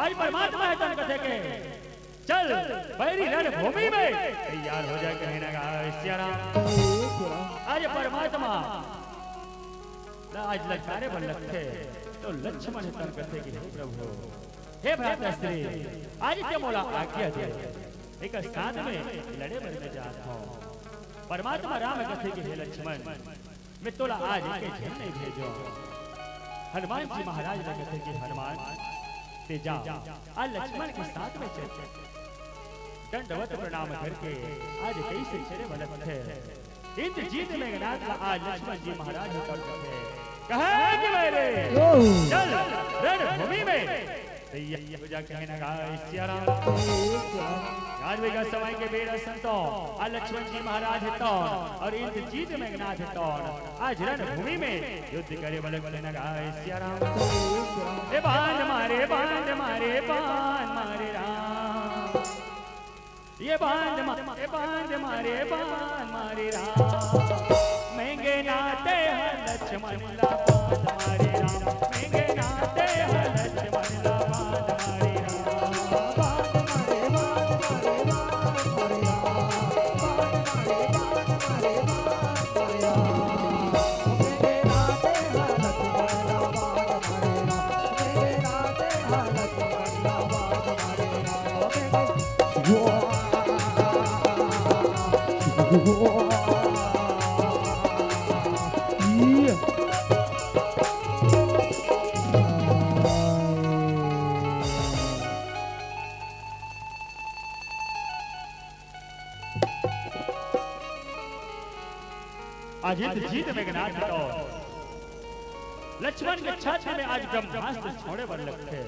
आज परमात्मा हे तौन कथे के, चल बैरी रणभूमि में तैयार हो जा कहना गा हे सिया राम। आज परमात्मा ला आज ललकारे बर लगथे, तो लक्ष्मण हे तौन कथे कि हे प्रभु, हे भ्राता श्री, आज ते मोला आज्ञा दे, एक साथ में लड़े बर मैं जात हौं। परमात्मा राम कथे कि हे लक्ष्मण, मैं तोला आज एक झन नहीं भेजौं। हनुमान जी महाराज ला कथे कि हनुमान, ते जा, आज लक्ष्मण के साथ में चल। दंडवत प्रणाम करके आज कइसे चले बर लगथे। इंद्रजीत मेघनाथ ला आज लक्ष्मण जी महाराज हे तौन कथे, कहे कि मेरे, चल रणभूमि में तैयार हो जा कहना गा हे सिया राम। आज वेगा समय के बेरा संतो, आज लक्ष्मण जी महाराज हे तौन अउ इंद्रजीत मेघनाथ हे तौन आज रणभूमि में युद्ध करे बर लगथे ना गा हे सिया राम। ए बाण मारे, बाण मारे, बाण मारे राम। ये बाण मारे, बाण मारे, बाण मारे राम। मेघनाथ हे लक्ष्मण ला बाण मारे राम। मेघनाथ हे लक्ष्मण ला बाण मारे राम। आज इंद्रजीत मेघनाथ हे तौन लक्ष्मण के छाती में आज ब्रह्मास्त्र छोड़े बर लगथे।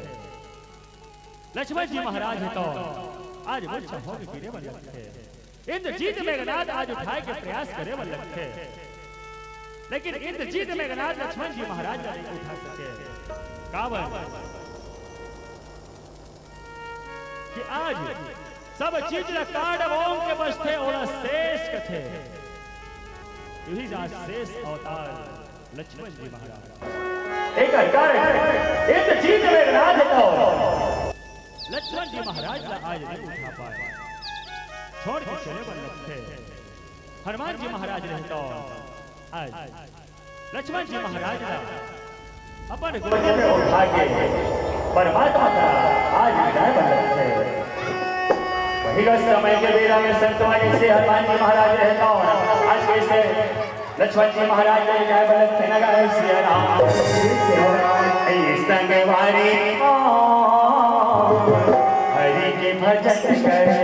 लक्ष्मण जी महाराज हे तौन आज मूर्छा होके गिरे बर लगथे। इंद्रजीत मेघनाथ आज उठाए के प्रयास करे बर लगथे, लेकिन इंद्रजीत मेघनाथ लक्ष्मण जी महाराज ला नहीं उठा सके। काबर कि आज सब चीज ला कांड ओम के बचथे, ओला शेष कथे। इही आज शेष अवतार लक्ष्मण जी महाराज। एकर कारण इंद्रजीत मेघनाथ हे तौन लक्ष्मण जी महाराज ला आज नहीं उठा पाए, छोड़ के चले बर लगथे। हनुमान जी महाराज हे तौन आज लक्ष्मण जी महाराज ला अपन गोदी में उठा के परमात्मा का आज विदाई बर लगथे। वही का समय के बेरा में संतवा जी से हनुमान जी महाराज हे तौन आज कइसे लक्ष्मण जी महाराज ला विदाई बर लगथे ना गा हे सिया राम। ए संगवारी हरि के भजन करे।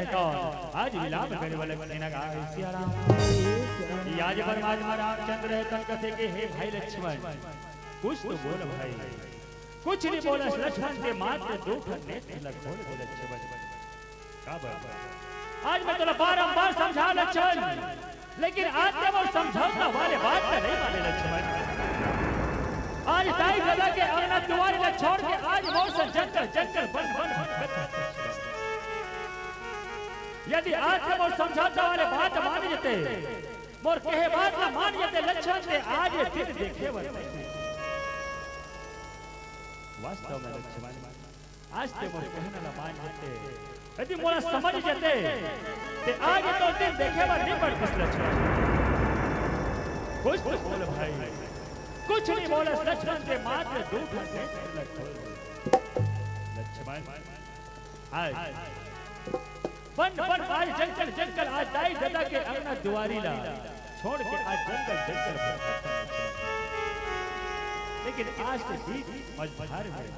कौन? आज विलाप करे वाला कथे ना गा, हे सिया राम। ये आज परमात्मा रामचंद्र हे तन कथे के, हे भाई लक्ष्मण, कुछ तो बोल भाई, कुछ नहीं बोलस लक्ष्मण, ते मात्र दू ठन नेत्र ल खोल दे लक्ष्मण। का बात? आज मैं तोला बारंबार समझा लक्ष्मण, लेकिन आज ते मोर समझौता वाले बात ला नहीं माने लक्ष्मण। आज दाई ददा के अंगना दुआरी ला छोड़ के आज मोर से जंगल जंगल बन बन भटकत हे लक्ष्मण। यदि आज ते मोर समझौता वाले बात मान जते, मोर कहे बात ला मान जते लक्ष्मण, ते आज ये दिन देखे बर नहीं। वास्तव में लक्ष्मण, आज ते मोर कहना ला मान जते, यदि मोला समझ जते, ते आज ये तो दिन देखे बर नहीं पड़तिस लक्ष्मण। कुछ तो बोल भाई, कुछ नहीं बोलस लक्ष्मण, ते मात्र दू ठन नेत्र ल खोल दे। लक्ष्मण, आज बन बन आज जंगल जंगल, आज दाई ददा के अंगना दुआरी ला छोड़ के आज जंगल जंगल भटकत हे लक्ष्मण। लेकिन आज ते बीच मझधार में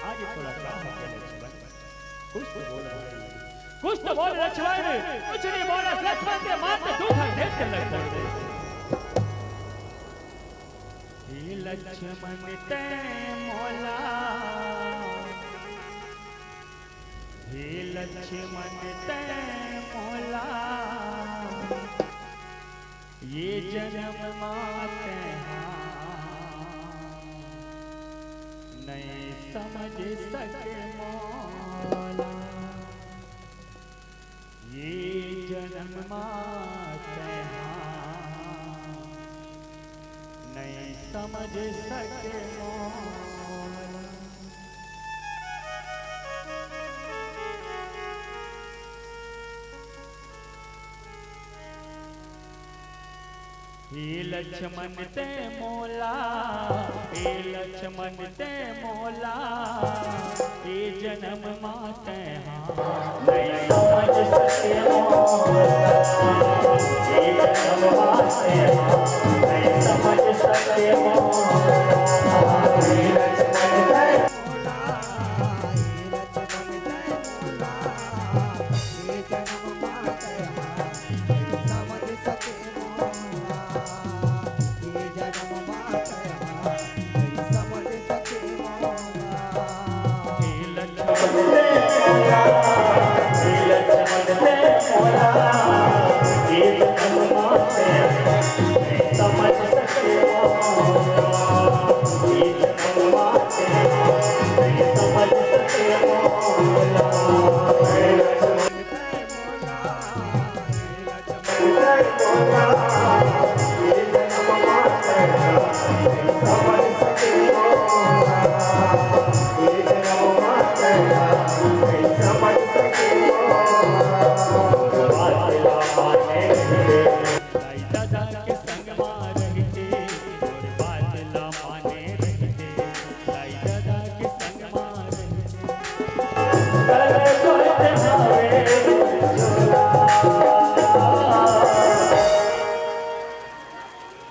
आज तोला का हो गे लक्ष्मण? कुछ तो बोल भाई, कुछ तो बोल लक्ष्मण, कुछ नहीं बोलस लक्ष्मण, ते मात्र दू ठन नेत्र ल खोल दे। हे लक्ष्मण ते मोला, हे लक्ष्मण ते मोला, ये जनम मा तेंहा नइ समझ सके मोला। ये जनम मा तेंहा नइ समझ सके मोला। हे लक्ष्मण ते मोला, हे लक्ष्मण ते मोला, ए जनम मा तेंहा नइ समझ सके मोला। ए जनम मा तेंहा नइ समझ सके मोला। हे लक्ष्मण ते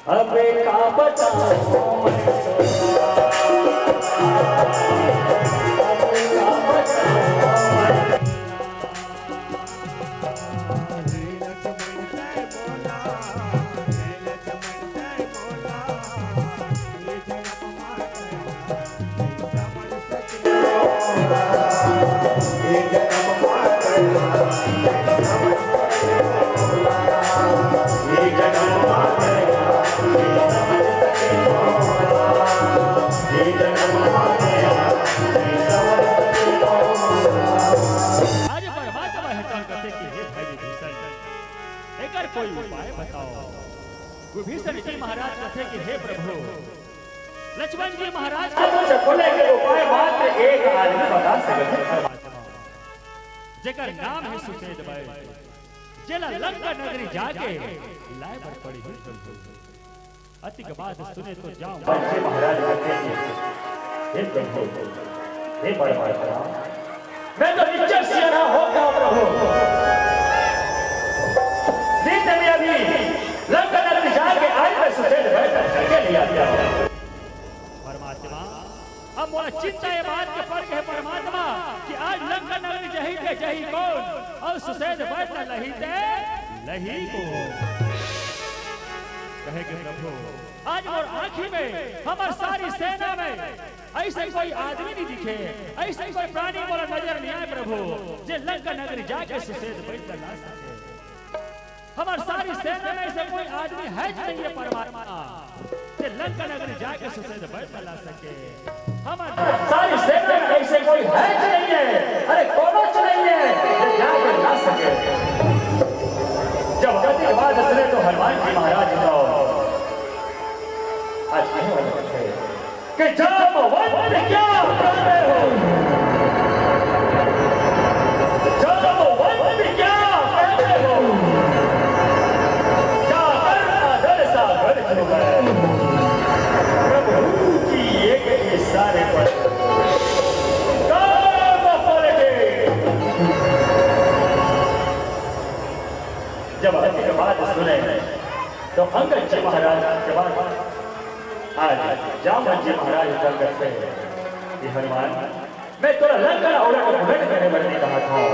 अबे का बताऊं मैं तोला, अबे का बताऊं मैं। आज परमात्मा हे त कथे कि हे भाई विभीषण, एकर कोई उपाय बताओ। विभीषण जी महाराज कथे कि हे प्रभु, लक्ष्मण जी महाराज के मुंह से खुले के उपाय मात्र एक आदमी बता सकत हे परमात्मा, जेकर नाम हे सुषेण बैर, जेला लंका नगरी जाके लाय बर पड़ही प्रभु। अतिक बात सुने तो जाऊं। बच्चे महाराज कहते हैं, हे प्रभु, हे परमात्मा, मैं तो निश्चय सियाना हो गया प्रभु। नित्य में अभी लंका नगरी जाके आई, मैं सुषेण बैर के लिए आ गया। परमात्मा, अब मोला चिंता ये बात के पड़ गे हे परमात्मा कि आज लंका नगरी जही ते जही कोन अउ सुसेध बैद ला लही ते लही कोन। कहे के प्रभु, आज मोर आँखी में, हमर सारी सेना में अइसे कोई आदमी नइ दिखे, अइसे कोई प्राणी मोला नजर नइ आए प्रभु, जे लंका नगरी जाके सुसेध बैद ला ला सके। हमर सारी सेना में अइसे कोई आदमी हे च नइ हे परमात्मा, जे लंका नगरी जाके सुसेध बैद ला ला सके। हमर सारी सेना में अइसे कोई हे च नइ हे, अरे कोनो च नइ हे, जे जाके ला सके। जब कति के बात सुने तो हनुमान जी महाराज तो आज कहे वाले थे कि जामवंत क्या कर रहे हो? जामवंत क्या कर रहे हो? जाकर अदल सा गढ़ जो है, प्रभु की एक इशारे पर काम पलटे। जब हर की बात सुने तो अंगद जी महाराज के बाद आज जामवंत जी महाराज उतर करते हैं कि हनुमान, मैं तोला लंका ला उलट पुलट करे बर नइ कहत हँव,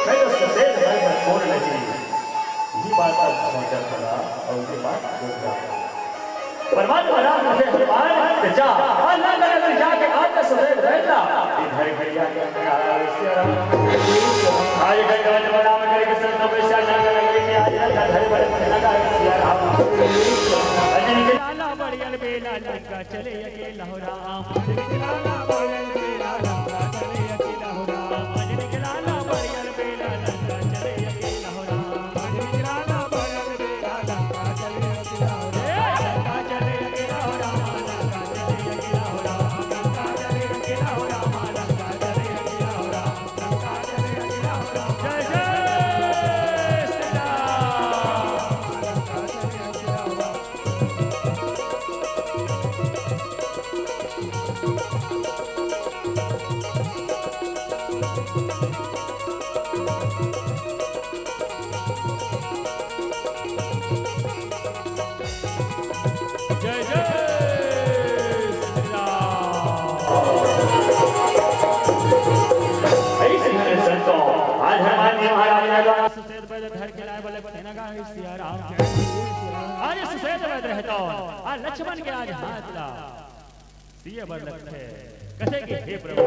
मैं तो सुसेध बैद बर कोन नइ, ये बात अब सोचत हँव अउ ये बात बोलत हँव। परमात्मा राम कथे हनुमान, ते जा, अउ लंका नगरी जाके आके सुसेध बैद ला, इधर घड़िया के अंदर आ सिया राम। आज गंगवन में राम करके संत तपस्या लंका नगरी में आज लंका धरे बड़े मन लगा सिया राम। अजनी के लाला बड़ियल बेला लंका चले अकेला हो राम। अजनी के लाला बड़ियल बेला लंका चले अकेला हो राम। अजनी के लाला बड़ियल बेला लंका चले अकेला हो राम। अजनी के लाला बड़ियल बेला लंका चले अकेला हो राम। लंका चले अकेला हो राम। लंका चले अकेला हो राम। लंका चले अकेला हो राम। लंका चले अकेला हो राम। लंका चले अकेला हो राम। जय जय श्री राम। लंका चले अकेला हो राम। जय जय श्री राम। ऐसे मेरे संतों, आज हनुमान जी महाराज ने जो सुसेध बैद धर के लाए बोले, "तेना गा है सिया राम।" आज सुसेध बैद रहता, आज लक्ष्मण के आज हाथ ला सिए बर लगथे। कथे कि हे प्रभु,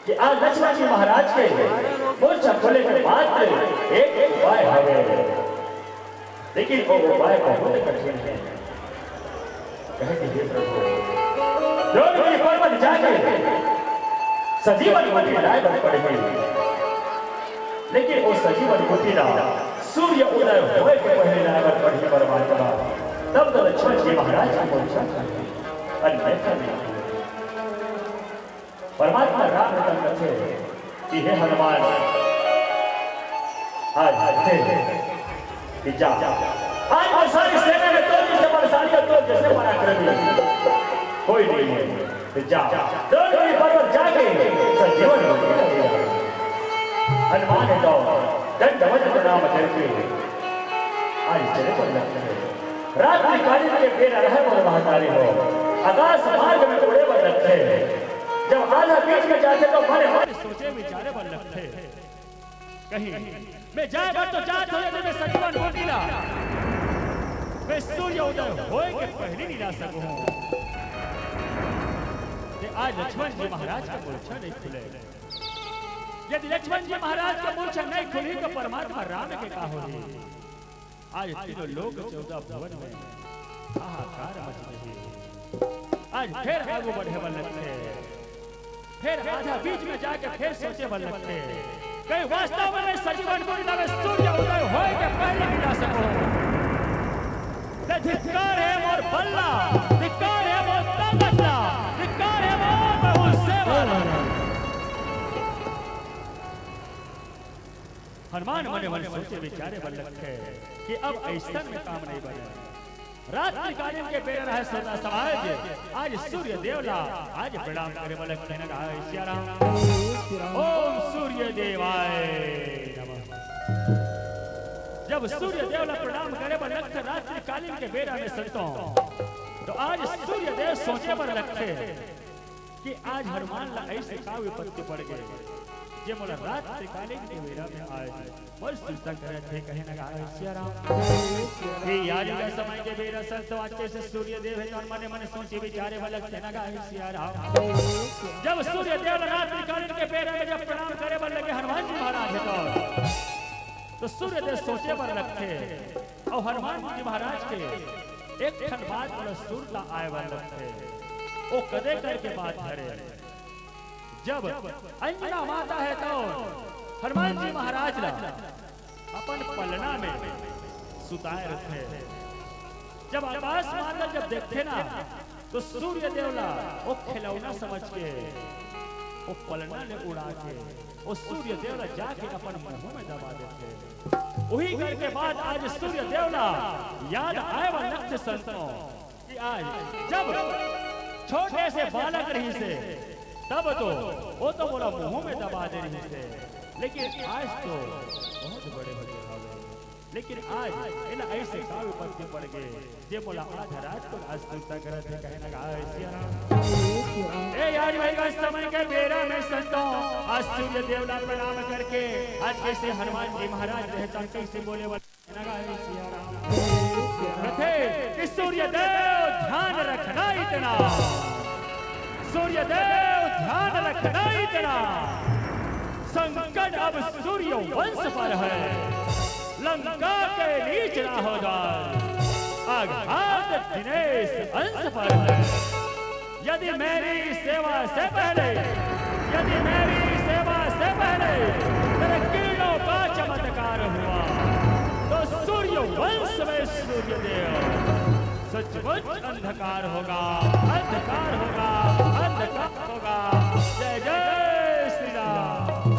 कि आज लक्ष्मण जी महाराज के मूर्छा खुले के बाद एक उपाय हवे, लेकिन वो उपाय बहुत कठिन हे। कहे कि हे प्रभु, द्रोणगिरी पर्वत जाके सजीवन गुठी लाए बर पड़ही, लेकिन वो सजीवन गुठी ला सूर्य उदय होए के पहले लाए बर पड़ही परमात्मा, तब तो लक्ष्मण जी महाराज की मूर्छा खुलही, अन्यथा नहीं। परमात्मा राम ने कथे कि हे हनुमान, आज हे, हे, कि जा, आज मोर सारी सेना में तोर जइसे बलशाली अउ तोर जइसे पराक्रमी कोई नइ हे। तो जा, द्रोणगिरी पर्वत जाके संजीवन गुठी ला ले आ। हनुमान तो दंडवत प्रणाम करके आज चले बर लगथे। रात्रि कालीन के बेरा रहे मोर महतारी हो, आकाश मार्ग में उड़े बर लगथे। जब आधा बीच में जाथे तो मने मने सोचे विचारे बर लगथे। कहीं मैं जाए बर तो जात हँव, यदि मैं सजीवन गुठी ला मैं सूर्य उदय होए के पहिली नइ ला सकहूँ, ते आज लक्ष्मण जी महाराज के मूर्छा नइ खुले। यदि लक्ष्मण जी महाराज के मूर्छा नइ खुलही तो परमात्मा राम के का होही? आज तीनों लोक चौदह भुवन में हाहाकार मच गे हे। आज फेर आगू बढ़े बर लगथे, फेर आधा बीच में जाके फेर सोचे बर लगथे, कहीं वास्तव में मैं सजीवन गुठी ला मैं सूर्य उदय होए के पहिली नइ ला सकहूँ। ते धिक्कार हे मोर बल ला, धिक्कार हे मोर ताकत ला, धिक्कार हे मोर प्रभु सेवा ला। हनुमान मने मन सोचे विचारे बर लगथे कि अब अइसन में काम नइ बने। रात्रि कालीन के बेरा रहे श्रोता समाज, आज सूर्य देव ला आज प्रणाम करे बर लगथे ना, जय सिया राम। ओम सूर्य देवाय नमः। जब सूर्य देव ला प्रणाम करे बर लगथे रात्रि कालीन के बेरा में संतों, तो आज सूर्य देव सोचे बर लगथे कि आज हनुमान ला अइसे का विपत्ति पड़ गे, जे मोला रात्रिकालीन के बेरा में आज बड़ सुरता करत हे। कहे लगा, "हे सिया राम, ये यारी का समय के बेरा सन तो आज जइसे सूर्य देव हे, तो मने मने सोचे विचारे वाला कहना लगा, हे सिया राम।" जब सूर्य देव ला रात्रिकालीन के बेरा में जब प्रणाम करे बर लगे हनुमान जी महाराज हे तो, तो सूर्य देव सोचे बर लगथे। अउ हनुमान जी महाराज के एक ठन बात मोला सुर ला आए बर लगथे। ओ कदे करके बात हरे, जब अंजना माता हे तो हनुमान जी महाराज ला अपन पलना में सुताए रथे। जब आकाश मार्ग जब देखथे ना, तो सूर्य देव ला ओ खिलौना समझ के ओ पलना ले उड़ा के ओ सूर्य देव ला जाके अपन मुंह में दबा देथे। उही करके बात आज सूर्य देव ला याद आए बर लगथे संतों, कि आज जब छोटे से बालक रहिसे, तब तो ओ तो मोला मुंह में दबा दे रहिसे, लेकिन आज तो बहुत बड़े हो गे हवे। लेकिन आज एला अइसे का विपत्ति पड़ गे, जे मोला आधा रात को आज सुरता करत हे। कहे लगा, "हे सिया राम।" ए यार भाई, आज समय के बेरा में संतों, आज सूर्य देव ला प्रणाम करके आज कइसे हनुमान जी महाराज रहता, कइसे बोले वाला लगा, "हे सिया राम।" कथे कि सूर्य देव ध्यान रखना इतना, सूर्य देव ध्यान रखना इतना, संकट अब सूर्य वंश पर है, लंका के नीच ना हो जाए, आघात दिनेश अंश पर है। यदि मेरी सेवा से पहले, यदि मेरी सेवा से पहले तेरे किरणों का चमत्कार हुआ, तो सूर्य वंश में सूर्य देव सचमुच अंधकार होगा, अंधकार होगा, अंधकार होगा। जय जय श्री राम।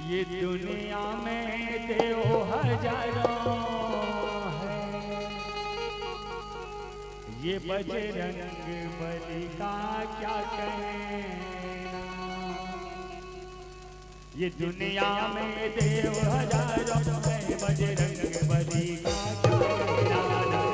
ये दुनिया में देव हजारों हैं, ये बजरंग बली का क्या कहना। ये दुनिया में देव हजारों हैं, बजरंग बली का क्या कहना।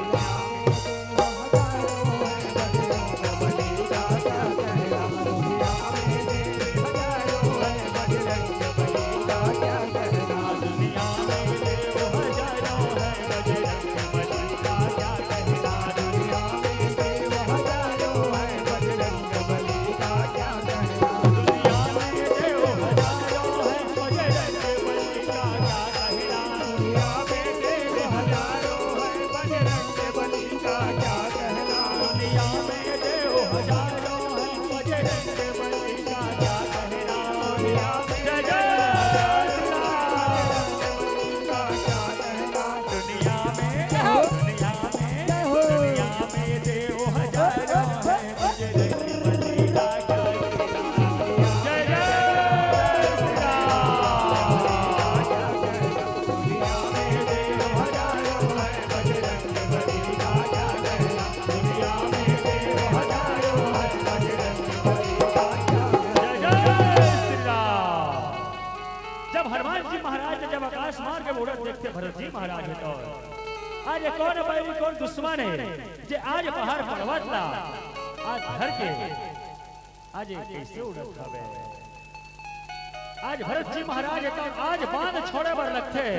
जय जय श्री राम। जब हनुमान जी महाराज जब आकाश मार्ग में उड़त देखथे भरत जी महाराज हे तो, आज ये कोन बैरी कोन दुश्मन हे, जे आज पहाड़ पर्वत ला आज धर के आज ये कइसे उड़त हवे। आज भरत जी महाराज हे तो आज बाण छोड़े बर लगथे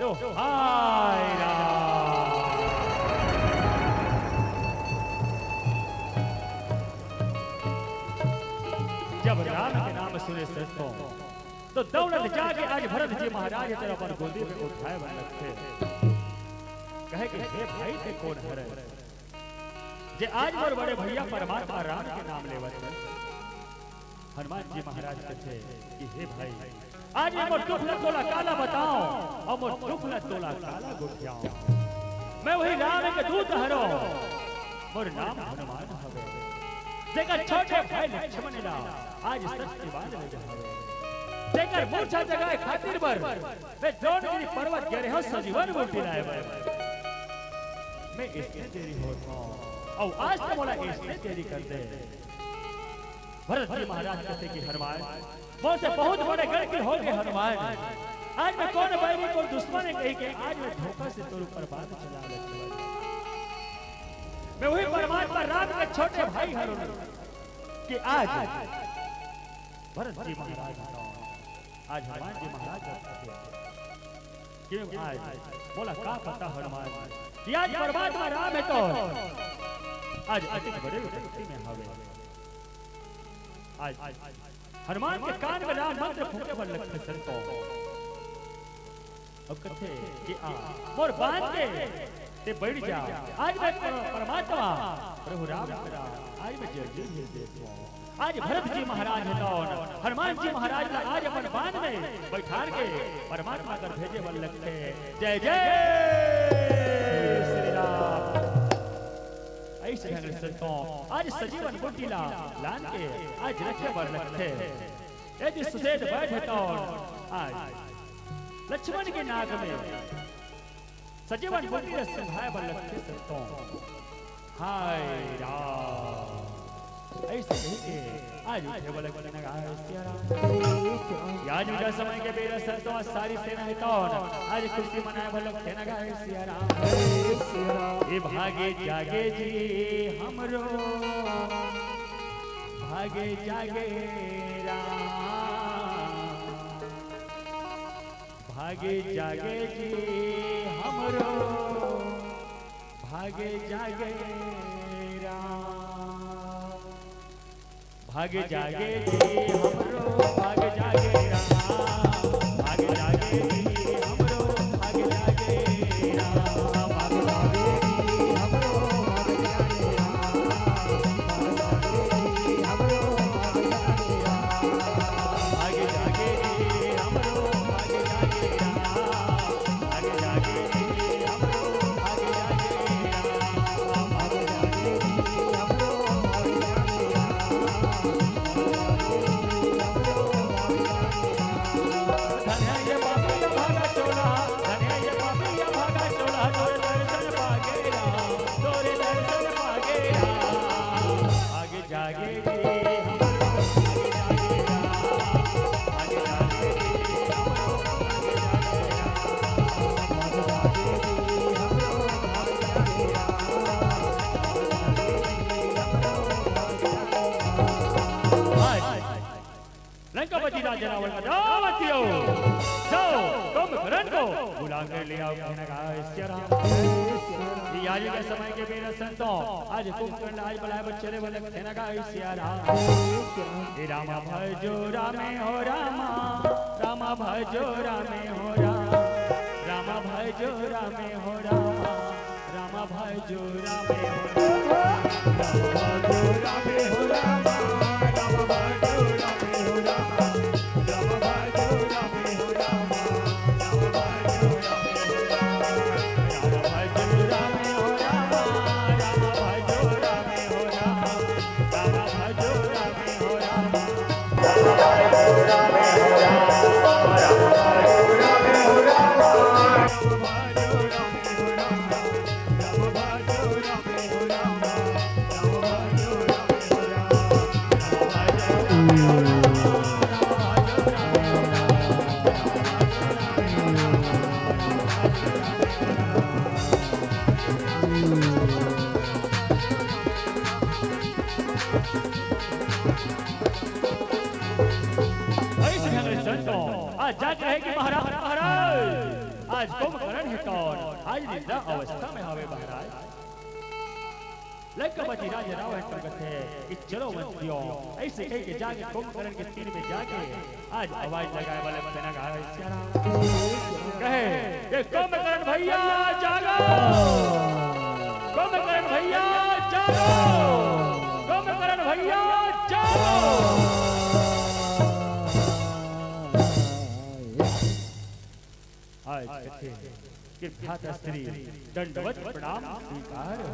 तो हाय राम। जब राम के नाम सुने संतों, तो दौड़त जाके आज भरत जी महाराज हे तो अपन गोदी में उठाए बर लगथे। कहे कि हे भाई, तें कोन हरे, जे आज मोर बड़े भैया परमात्मा राम के नाम लेवत हे? हनुमान जी महाराज कथे कि हे भाई, आज मैं मोर दुख ला तोला काला बताओं अउ मोर दुख ला तोला काला गोठियाओं। मैं वही राम के दूत हरों, मोर नाम हनुमान हवे। जेकर छोटे भाई लक्ष्मण ला आज सत्यवान ले जावे, जेकर मूर्छा जगाए खातिर बर मैं द्रोणगिरी पर्वत गे रहेंव संजीवन बूटी लाए बर। मैं अइसने देरी होत हंव, अउ आज तो मोला अइसने देरी कर दे। भरत जी महाराज कथे कि हनुमान, मोर से बहुत बड़े गलती हो गे हनुमान। आज मैं कोन बैरी कोन दुश्मन हे कहिके आज मैं धोखा से तोर ऊपर बाण चला लगे। मैं वही परमात्मा राम के छोटे भाई हरन कि आज भरत जी महाराज, आज हनुमान जी महाराज, कि आज मोला का पता हनुमान कि आज परमात्मा राम हे तो आज अतिक बड़े विपत्ति में हवे। आज हनुमान के कान में राम मंत्र फूंके बर लगथे संतो। अब कथे कि आ, मोर बांध के ते बैठ जा। आज मैं पर-, परमात्मा प्रभु राम करा, आज मैं जय जय जय देत हूँ। आज भरत जी महाराज हे तौन हनुमान जी महाराज ला आज अपन बांध में बैठार के परमात्मा कर भेजे बर लगथे। जय जय श्री राम। अइसे ढंग ले संतो आज सजीवन बूटी ला लान के आज रखे बर लगथे। यदि सुसेध बैठे तौन आज लक्ष्मण के नाक में सजीवन बूटी ला संघाय बर लगथे संतो। हाय राम। अइसे कहि के आज उठे वाला गाना गाए सिया राम। या जुदा समय के बेरा संतो आज सारी सेना हे तौन आज खुशी मनाए वाला गाना गाए सिया राम। ए भागे जागे जी हमरो, भागे जागे राम, भागे जागे जी हमरो, भागे जागे राम। भागे जागे जी हमरो, भागे जागे राम। भागे जागे जी हमरो, भागे जागे राम। भागे जागे जी हमरो, भागे जागे राम। भागे जागे जी हमरो, भागे जागे राम। भागे जागे जी हमरो, भागे जागे राम। आज लंकापति राजा रावण का दावत दियो, जाओ कुंभकर्ण को बुला कर ले आओ। कहना का सिया राम। ये यारी के समय के बेरा संतो आज कुंभकर्ण आज बुलाए बच्चे रे बोले। कहना का सिया राम। हे रामा भजो रामे हो रामा, रामा भजो रामे हो रामा, रामा भजो रामे हो रामा, रामा भजो रामे हो रामा, रामा भजो रामे हो रामा, रामा भजो रामे हो रामा, रामा भजो रामे हो रामा। अइसे ढंग ले संतो, आज जाग रहे कि महाराज, महाराज, आज कुंभकर्ण हे तौन, आज निद्रा अवस्था में हवे महाराज। लंकापति राजा रावण ह कथे कि चलो मंत्रियों, अइसे कहि के जाके कुंभकर्ण के तीर में जाके आज आवाज लगाए वाला बना गा है सिया राम। कहे कि कुंभकर्ण भैया जागो, कुंभकर्ण भैया जागो, कुंभकर्ण भैया जागो। आज कथे कि भ्राता श्री दंडवत प्रणाम स्वीकार हो।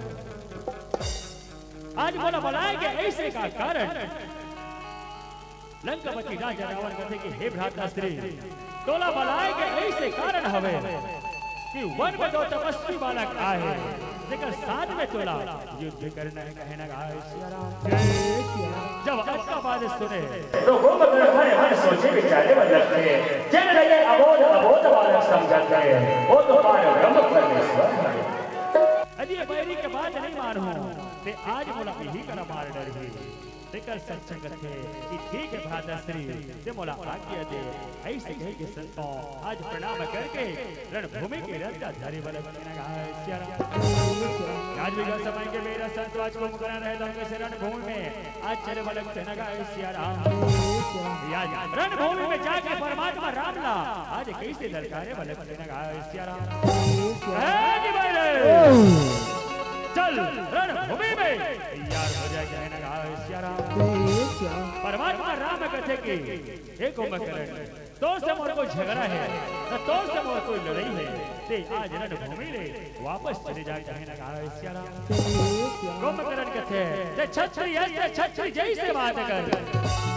आज मोला बलाए के अइसे का कारण? लंकापति राजा रावण कथे कि हे भ्राता श्री, तोला बलाए के अइसे कारण हवे कि वन में दो तपस्वी बालक आए, जेकर साथ में तोला युद्ध करना हे। कहना गा है सिया राम। जब अतका बात सुने तो कुंभकर्ण मन मन सोचे विचारे में लगथे, जेन ल ये अबोध अबोध बालक समझत हे, वो तो पार ब्रह्म परमेश्वर हे। यदि ये बैरी के बात नहीं मानहूं ते आज मोला इही करा मार डरही। तेकर संग संग कथे कि ठीक हे भ्राता श्री, ते मोला आज्ञा दे। अइसे कहिके संतों आज प्रणाम करके रणभूमि के रद्दा धरे बर लगथे न गाय सिया राम। आज भी समय के बेरा संतों आज कुंभकर्ण रहत हे, कइसे रणभूमि में आज चले बर लगथे न गाय सिया राम। आज रणभूमि में जाके परमात्मा राम ला आज कइसे ललकारे बर लगथे न गाय सिया राम। ए जी भाई रे, चल रणभूमि में तैयार हो जाए, कहे न गाय सिया राम। परमात्मा राम कथे कि हे कुंभकर्ण, तोर से मोर कोई झगड़ा हे, न तोर से मोर कोई लड़ई हे, ते आज रणभूमि ले वापस चले जा, कहे न गाय सिया राम। कुंभकर्ण कथे, ते छत्री अस, ते छत्री जइसे बात कर।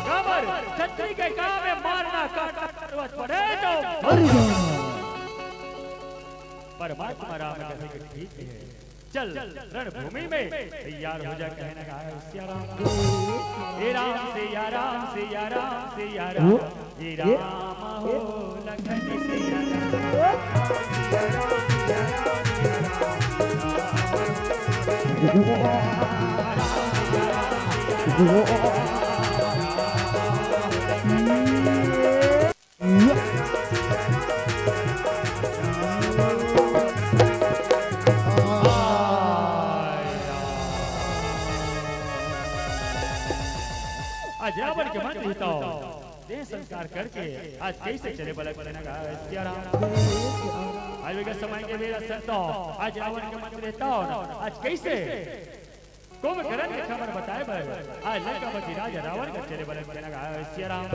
काबर छत्री के काम हे मारना, काटना, जरूरत पड़े तो मरना। परमात्मा राम कथे कि ठीक हे, चल रणभूमि में तैयार हो जा, कहे न गाय सिया राम। हे राम सिया राम, सिया राम, सिया राम, हे राम हो लखन सिया राम। आज रावण के मन हिताओ, देह संस्कार करके आज कइसे चले बर लगथे न गाय सिया राम। आज वेगा समय के बेरा संतो, आज रावण के मन हिताओ, आज कइसे कुंभकर्ण के खबर बताए बर आज लंकापति राजा रावण के चले बर लगथे न गाय सिया राम।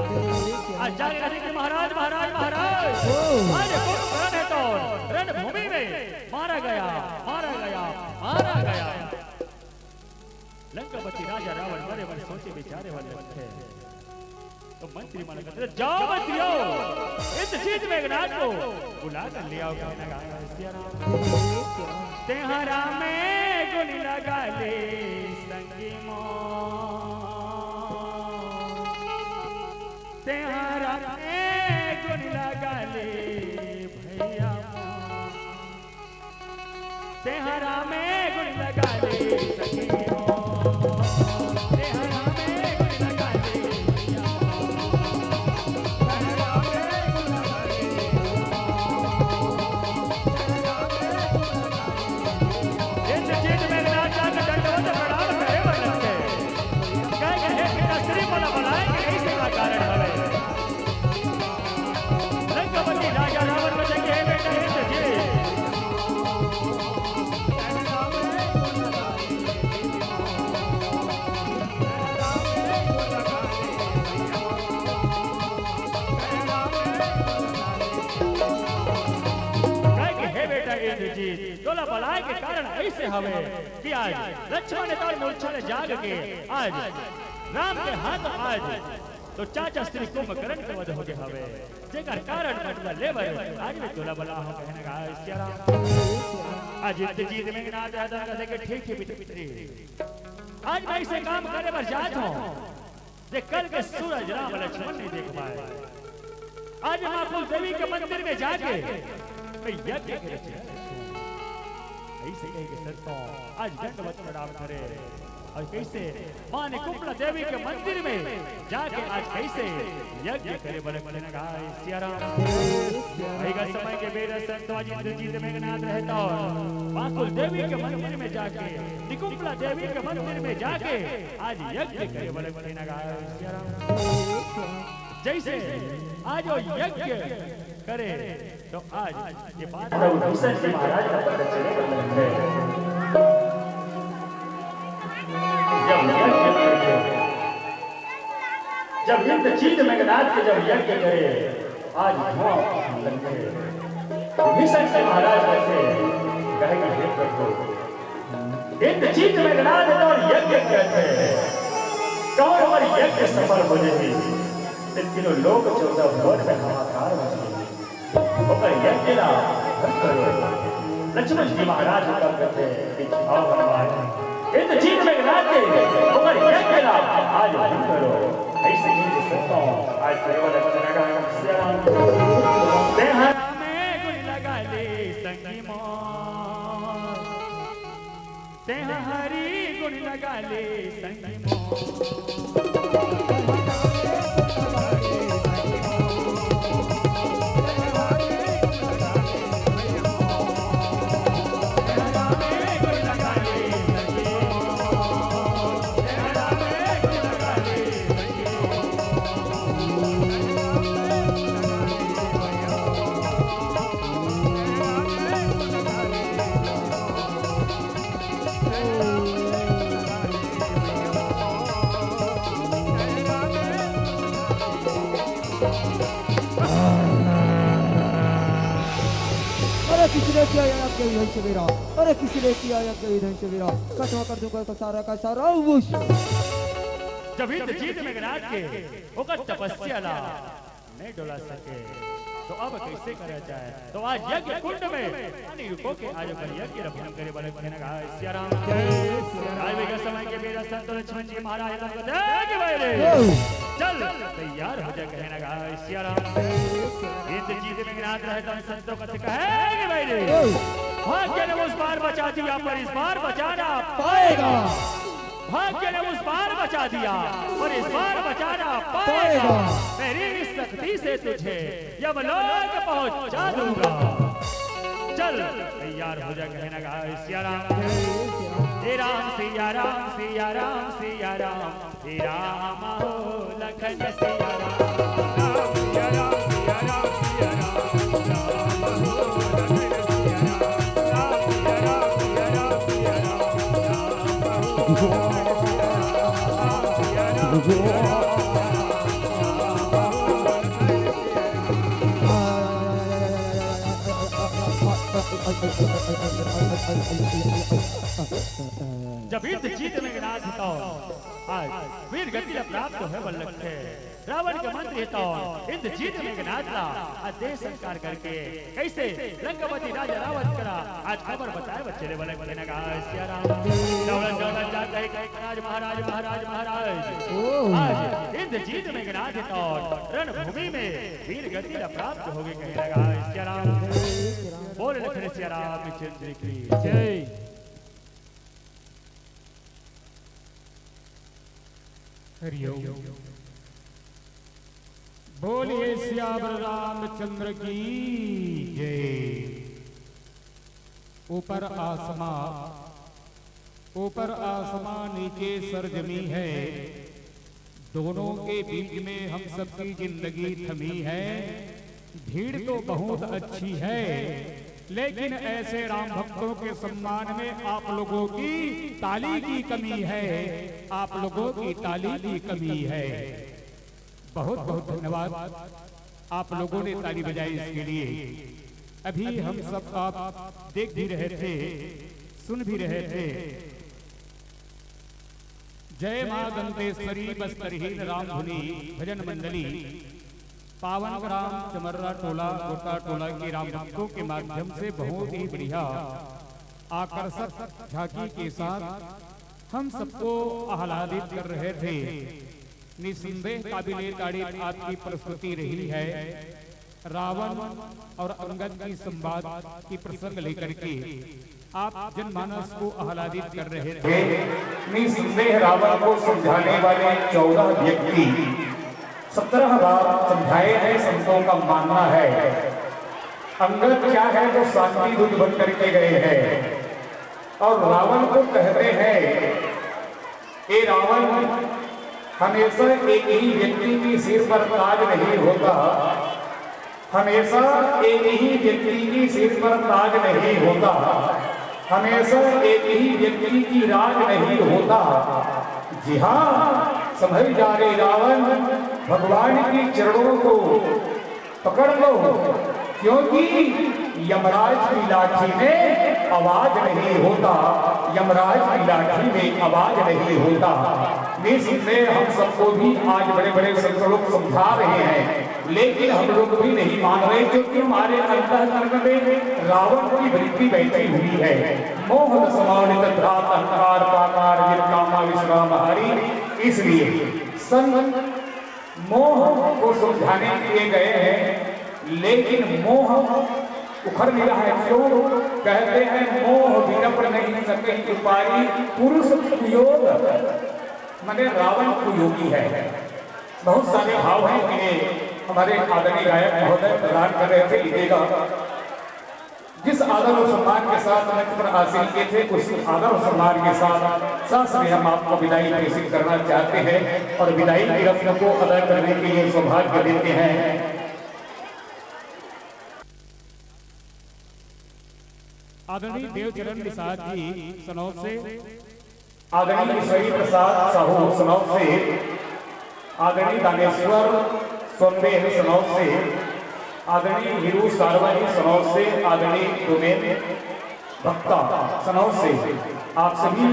आज जाके कथे कि महाराज, महाराज, महाराज, आज कुंभकर्ण हे तो रणभूमि में मारा गया, मारा गया, मारा गया। लंकापति राजा रावण बड़े बड़े सोचे विचारे वाले थे। तो मंत्री मन कहते, "जाओ मंत्रियों, इंद्रजीत मेघनाथ को बुला कर ले आओ।" कहने लगा सिया राम। तेहरा में गुण लगा ले संगी मोर, तेहरा में गुण लगा ले भैया मोर। तेहरा में गुण लगा ले सखी हो। तेहरा में गुण लगा ले सखी हो। तेहरा में गुण लगा ले सखी हो। तेहरा में गुण लगा ले। इंद्रजीत मेघनाथ जाके दंडवत प्रणाम करे बर लगथे। कहे कि हे पिता श्री मोला बलाए के कइसे का कारण हवे? लंकापति राजा रावण कथे कि हे बेटा इंद्रजीत, कहे कि हे बेटा इंद्रजीत, तोला बलाए के कारण अइसे हवे कि आज लक्ष्मण तोर मूर्छा ले जाग के आज राम के हाथ आज तो चाचा श्री कुंभकर्ण के वध हो गए हवे, जेकर कारण बदला लेबर आज मैं तोला बला हो कहने का सिया राम। आज इंद्रजीत मेघनाथ यादव का देखे ठीक है मित्र, आज मैं इसे काम करे बर जात हूँ, जे कल के सूरज राम लक्ष्मण नहीं देख पाए। आज माँ कुल देवी के मंदिर में जाके मैं यज्ञ करे। अइसे कहिके संतो आज दंडवत प्रणाम करे। अउ कइसे माँ ने कुंभला देवी के मंदिर में जाके आज कइसे यज्ञ करे बर लगथे न गाय सिया राम। अइगा समय के बेरा संतो आज इंद्रजीत मेघनाथ रहत हे माँ कुल देवी के मंदिर में जाके निकुंभला देवी के मंदिर में जाके आज यज्ञ करे बर लगथे न गाय सिया राम। जइसे आज वो यज्ञ करे तो आज ये बात प्रभु भीषण जी महाराज का पता चले तो लगथे। जब यज्ञ करके, जब इंद्रजीत मेघनाथ के जब यज्ञ करे, आज धुआं उठने लगथे। भीषण जी महाराज कथे, कहे कि हे प्रभु, इंद्रजीत मेघनाथ तोर यज्ञ करथे, कहूँ हमर यज्ञ सफल हो जाही, ते तीनों लोक चौदह भुवन में हाहाकार हो जाही। ओकर यज्ञ ला भंग करो। लक्ष्मण जी महाराज का कथे कि आओ हनुमान, इंद्रजीत मेघनाथ के ओकर यज्ञ ला आज भंग करो। अइसे ही संतों आज केवल अक्षर का श्याम। तेहरा में गुण लगा ले संगी मोर। तें हरि गुण लगा ले संगी मोर। अरे किसने किया ये आपके विधन से मेरा? अरे किसने किया ये आपके विधन से मेरा? खत्म कर दूंगा तो सारा का सारा उस। जब इंद्रजीत मेघनाथ के ओकर तपस्या ला नहीं डोला सके, तो अब कैसे करा जाए? तो आज यज्ञ कुंड में अनेकों के आज ओकर यज्ञ ला भंग करे वाले कहने लगा, "सिया राम।" आज वही समय के मेरा संत लक्ष्मण जी महाराज तुमको देख भाई रे, चल तैयार हो जा कहने लगा, "सिया राम।" इंद्रजीत मेघनाथ रहे तो संतों का कहे कि भाई रे, भाग्य ने उस बार बचा दिया पर इस बार बचाना पाएगा। भाग्य ने उस बार बचा दिया, पर इस बार बचाना पाएगा। पाएगा। मेरी शक्ति से तुझे यमलोक पहुंचा दूंगा। चल तैयार हो जा कहने लगा, "सिया राम।" हे राम सिया राम, सिया राम, सिया राम, हे राम हो लखन सिया राम। राम सिया राम, सिया राम, सिया राम, राम हो लखन सिया राम। राम सिया राम, सिया राम, सिया राम, राम हो लखन सिया राम। राम सिया राम, सिया राम, सिया राम, राम हो लखन सिया राम। जब इंद्रजीत मेघनाथ तो आज वीर गति ला प्राप्त होय बर लगथे। रावण के मंत्री तो इंद्रजीत मेघनाथ ला आदेश स्वीकार करके कैसे लंकापति राजा रावण करा आज खबर बताए बर चले वाले कहने लगा, "सिया राम।" दौड़त दौड़त जात हे महाराज, महाराज, महाराज, महाराज। आज इंद्रजीत मेघनाथ तो रणभूमि में वीर गति ला प्राप्त हो गे कहने लगा, "सिया राम।" बोल लखन सिया रामचंद्र की जय। हरिओम। बोलिए सियावर रामचंद्र की जय। ऊपर आसमां, ऊपर आसमां नीचे सरजमी है, दोनों के बीच में हम सबकी जिंदगी थमी है। भीड़ तो बहुत अच्छी है, लेकिन ऐसे राम भक्तों के सम्मान में आप लोगों की ताली की कमी है, आप लोगों की ताली की कमी है। बहुत बहुत धन्यवाद, आप लोगों ने ताली बजाई इसके लिए। अभी हम सब आप देख भी रहे थे, सुन भी रहे थे। जय मां दंतेश्वरी बस्तरहीन राम धुनी भजन मंडली, पावन ग्राम चमर्रा टोला, गोता टोला के राम भक्तों के माध्यम से बहुत ही बढ़िया आकर्षक झांकी के साथ हम सबको आह्लादित कर रहे थे। निसंदेह काबिले तारीफ आपकी प्रस्तुति रही है। रावण और अंगद की संवाद की प्रसंग लेकर के आप जनमानस को आह्लादित कर रहे थे। निसंदेह रावण को समझाने वाले चौदह व्यक्ति, सत्रह बार समझाए हैं, संतों का मानना है। अंगद क्या है, वो शांति दूत बन करके गए हैं और रावण को कहते हैं, "ए रावण, हमेशा एक ही व्यक्ति की सिर पर ताज नहीं होता, हमेशा एक ही व्यक्ति की सिर पर ताज नहीं होता, हमेशा एक ही व्यक्ति की राज नहीं होता।" जी हाँ, संभल जा रे रावण, भगवान के चरणों को पकड़ लो, क्योंकि यमराज की लाठी में आवाज नहीं होता, यमराज की लाठी में आवाज नहीं होता। निसंदेह हम सबको भी आज बड़े बड़े संत लोग समझा रहे हैं, लेकिन हम लोग भी नहीं मान रहे, क्योंकि हमारे अंतःकरण में रावण की वृत्ति बैठी हुई है। मोह समालित भ्रात अहंकार पाकार निर्कामा विश्राम हरि। इसलिए संत मोह को समझाने के लिए गए हैं, लेकिन मोह उखड़ मिला है जो कहते हैं मोह विनप नहीं सके उपाय, पुरुष कुयोग, माने रावण कुयोगी है। बहुत सारे भाव हैं, इन्हें हमारे आदरणीय गायक महोदय प्रदान कर रहे थे, लीजिएगा। जिस आदर और सम्मान के साथ मंच पर आसीन किए थे, उस आदर और सम्मान के साथ सास में हम आपको विदाई प्रेषित करना चाहते हैं और विदाई की रस्म को अदा करने के लिए सौभाग्य देते हैं। आदरणीय देवचरण निषाद जी सनौत से, आदरणीय ईश्वरी प्रसाद साहू सनौत से, आदरणीय दानेश्वर सोनबेल सनौत से, आदरणीय हीरू सारवा जी सनौत से, आदरणीय डोमेन भक्ता सनौत से, आप सभी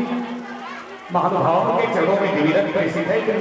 महानुभावों के चरणों में निवेदन प्रेषित है कि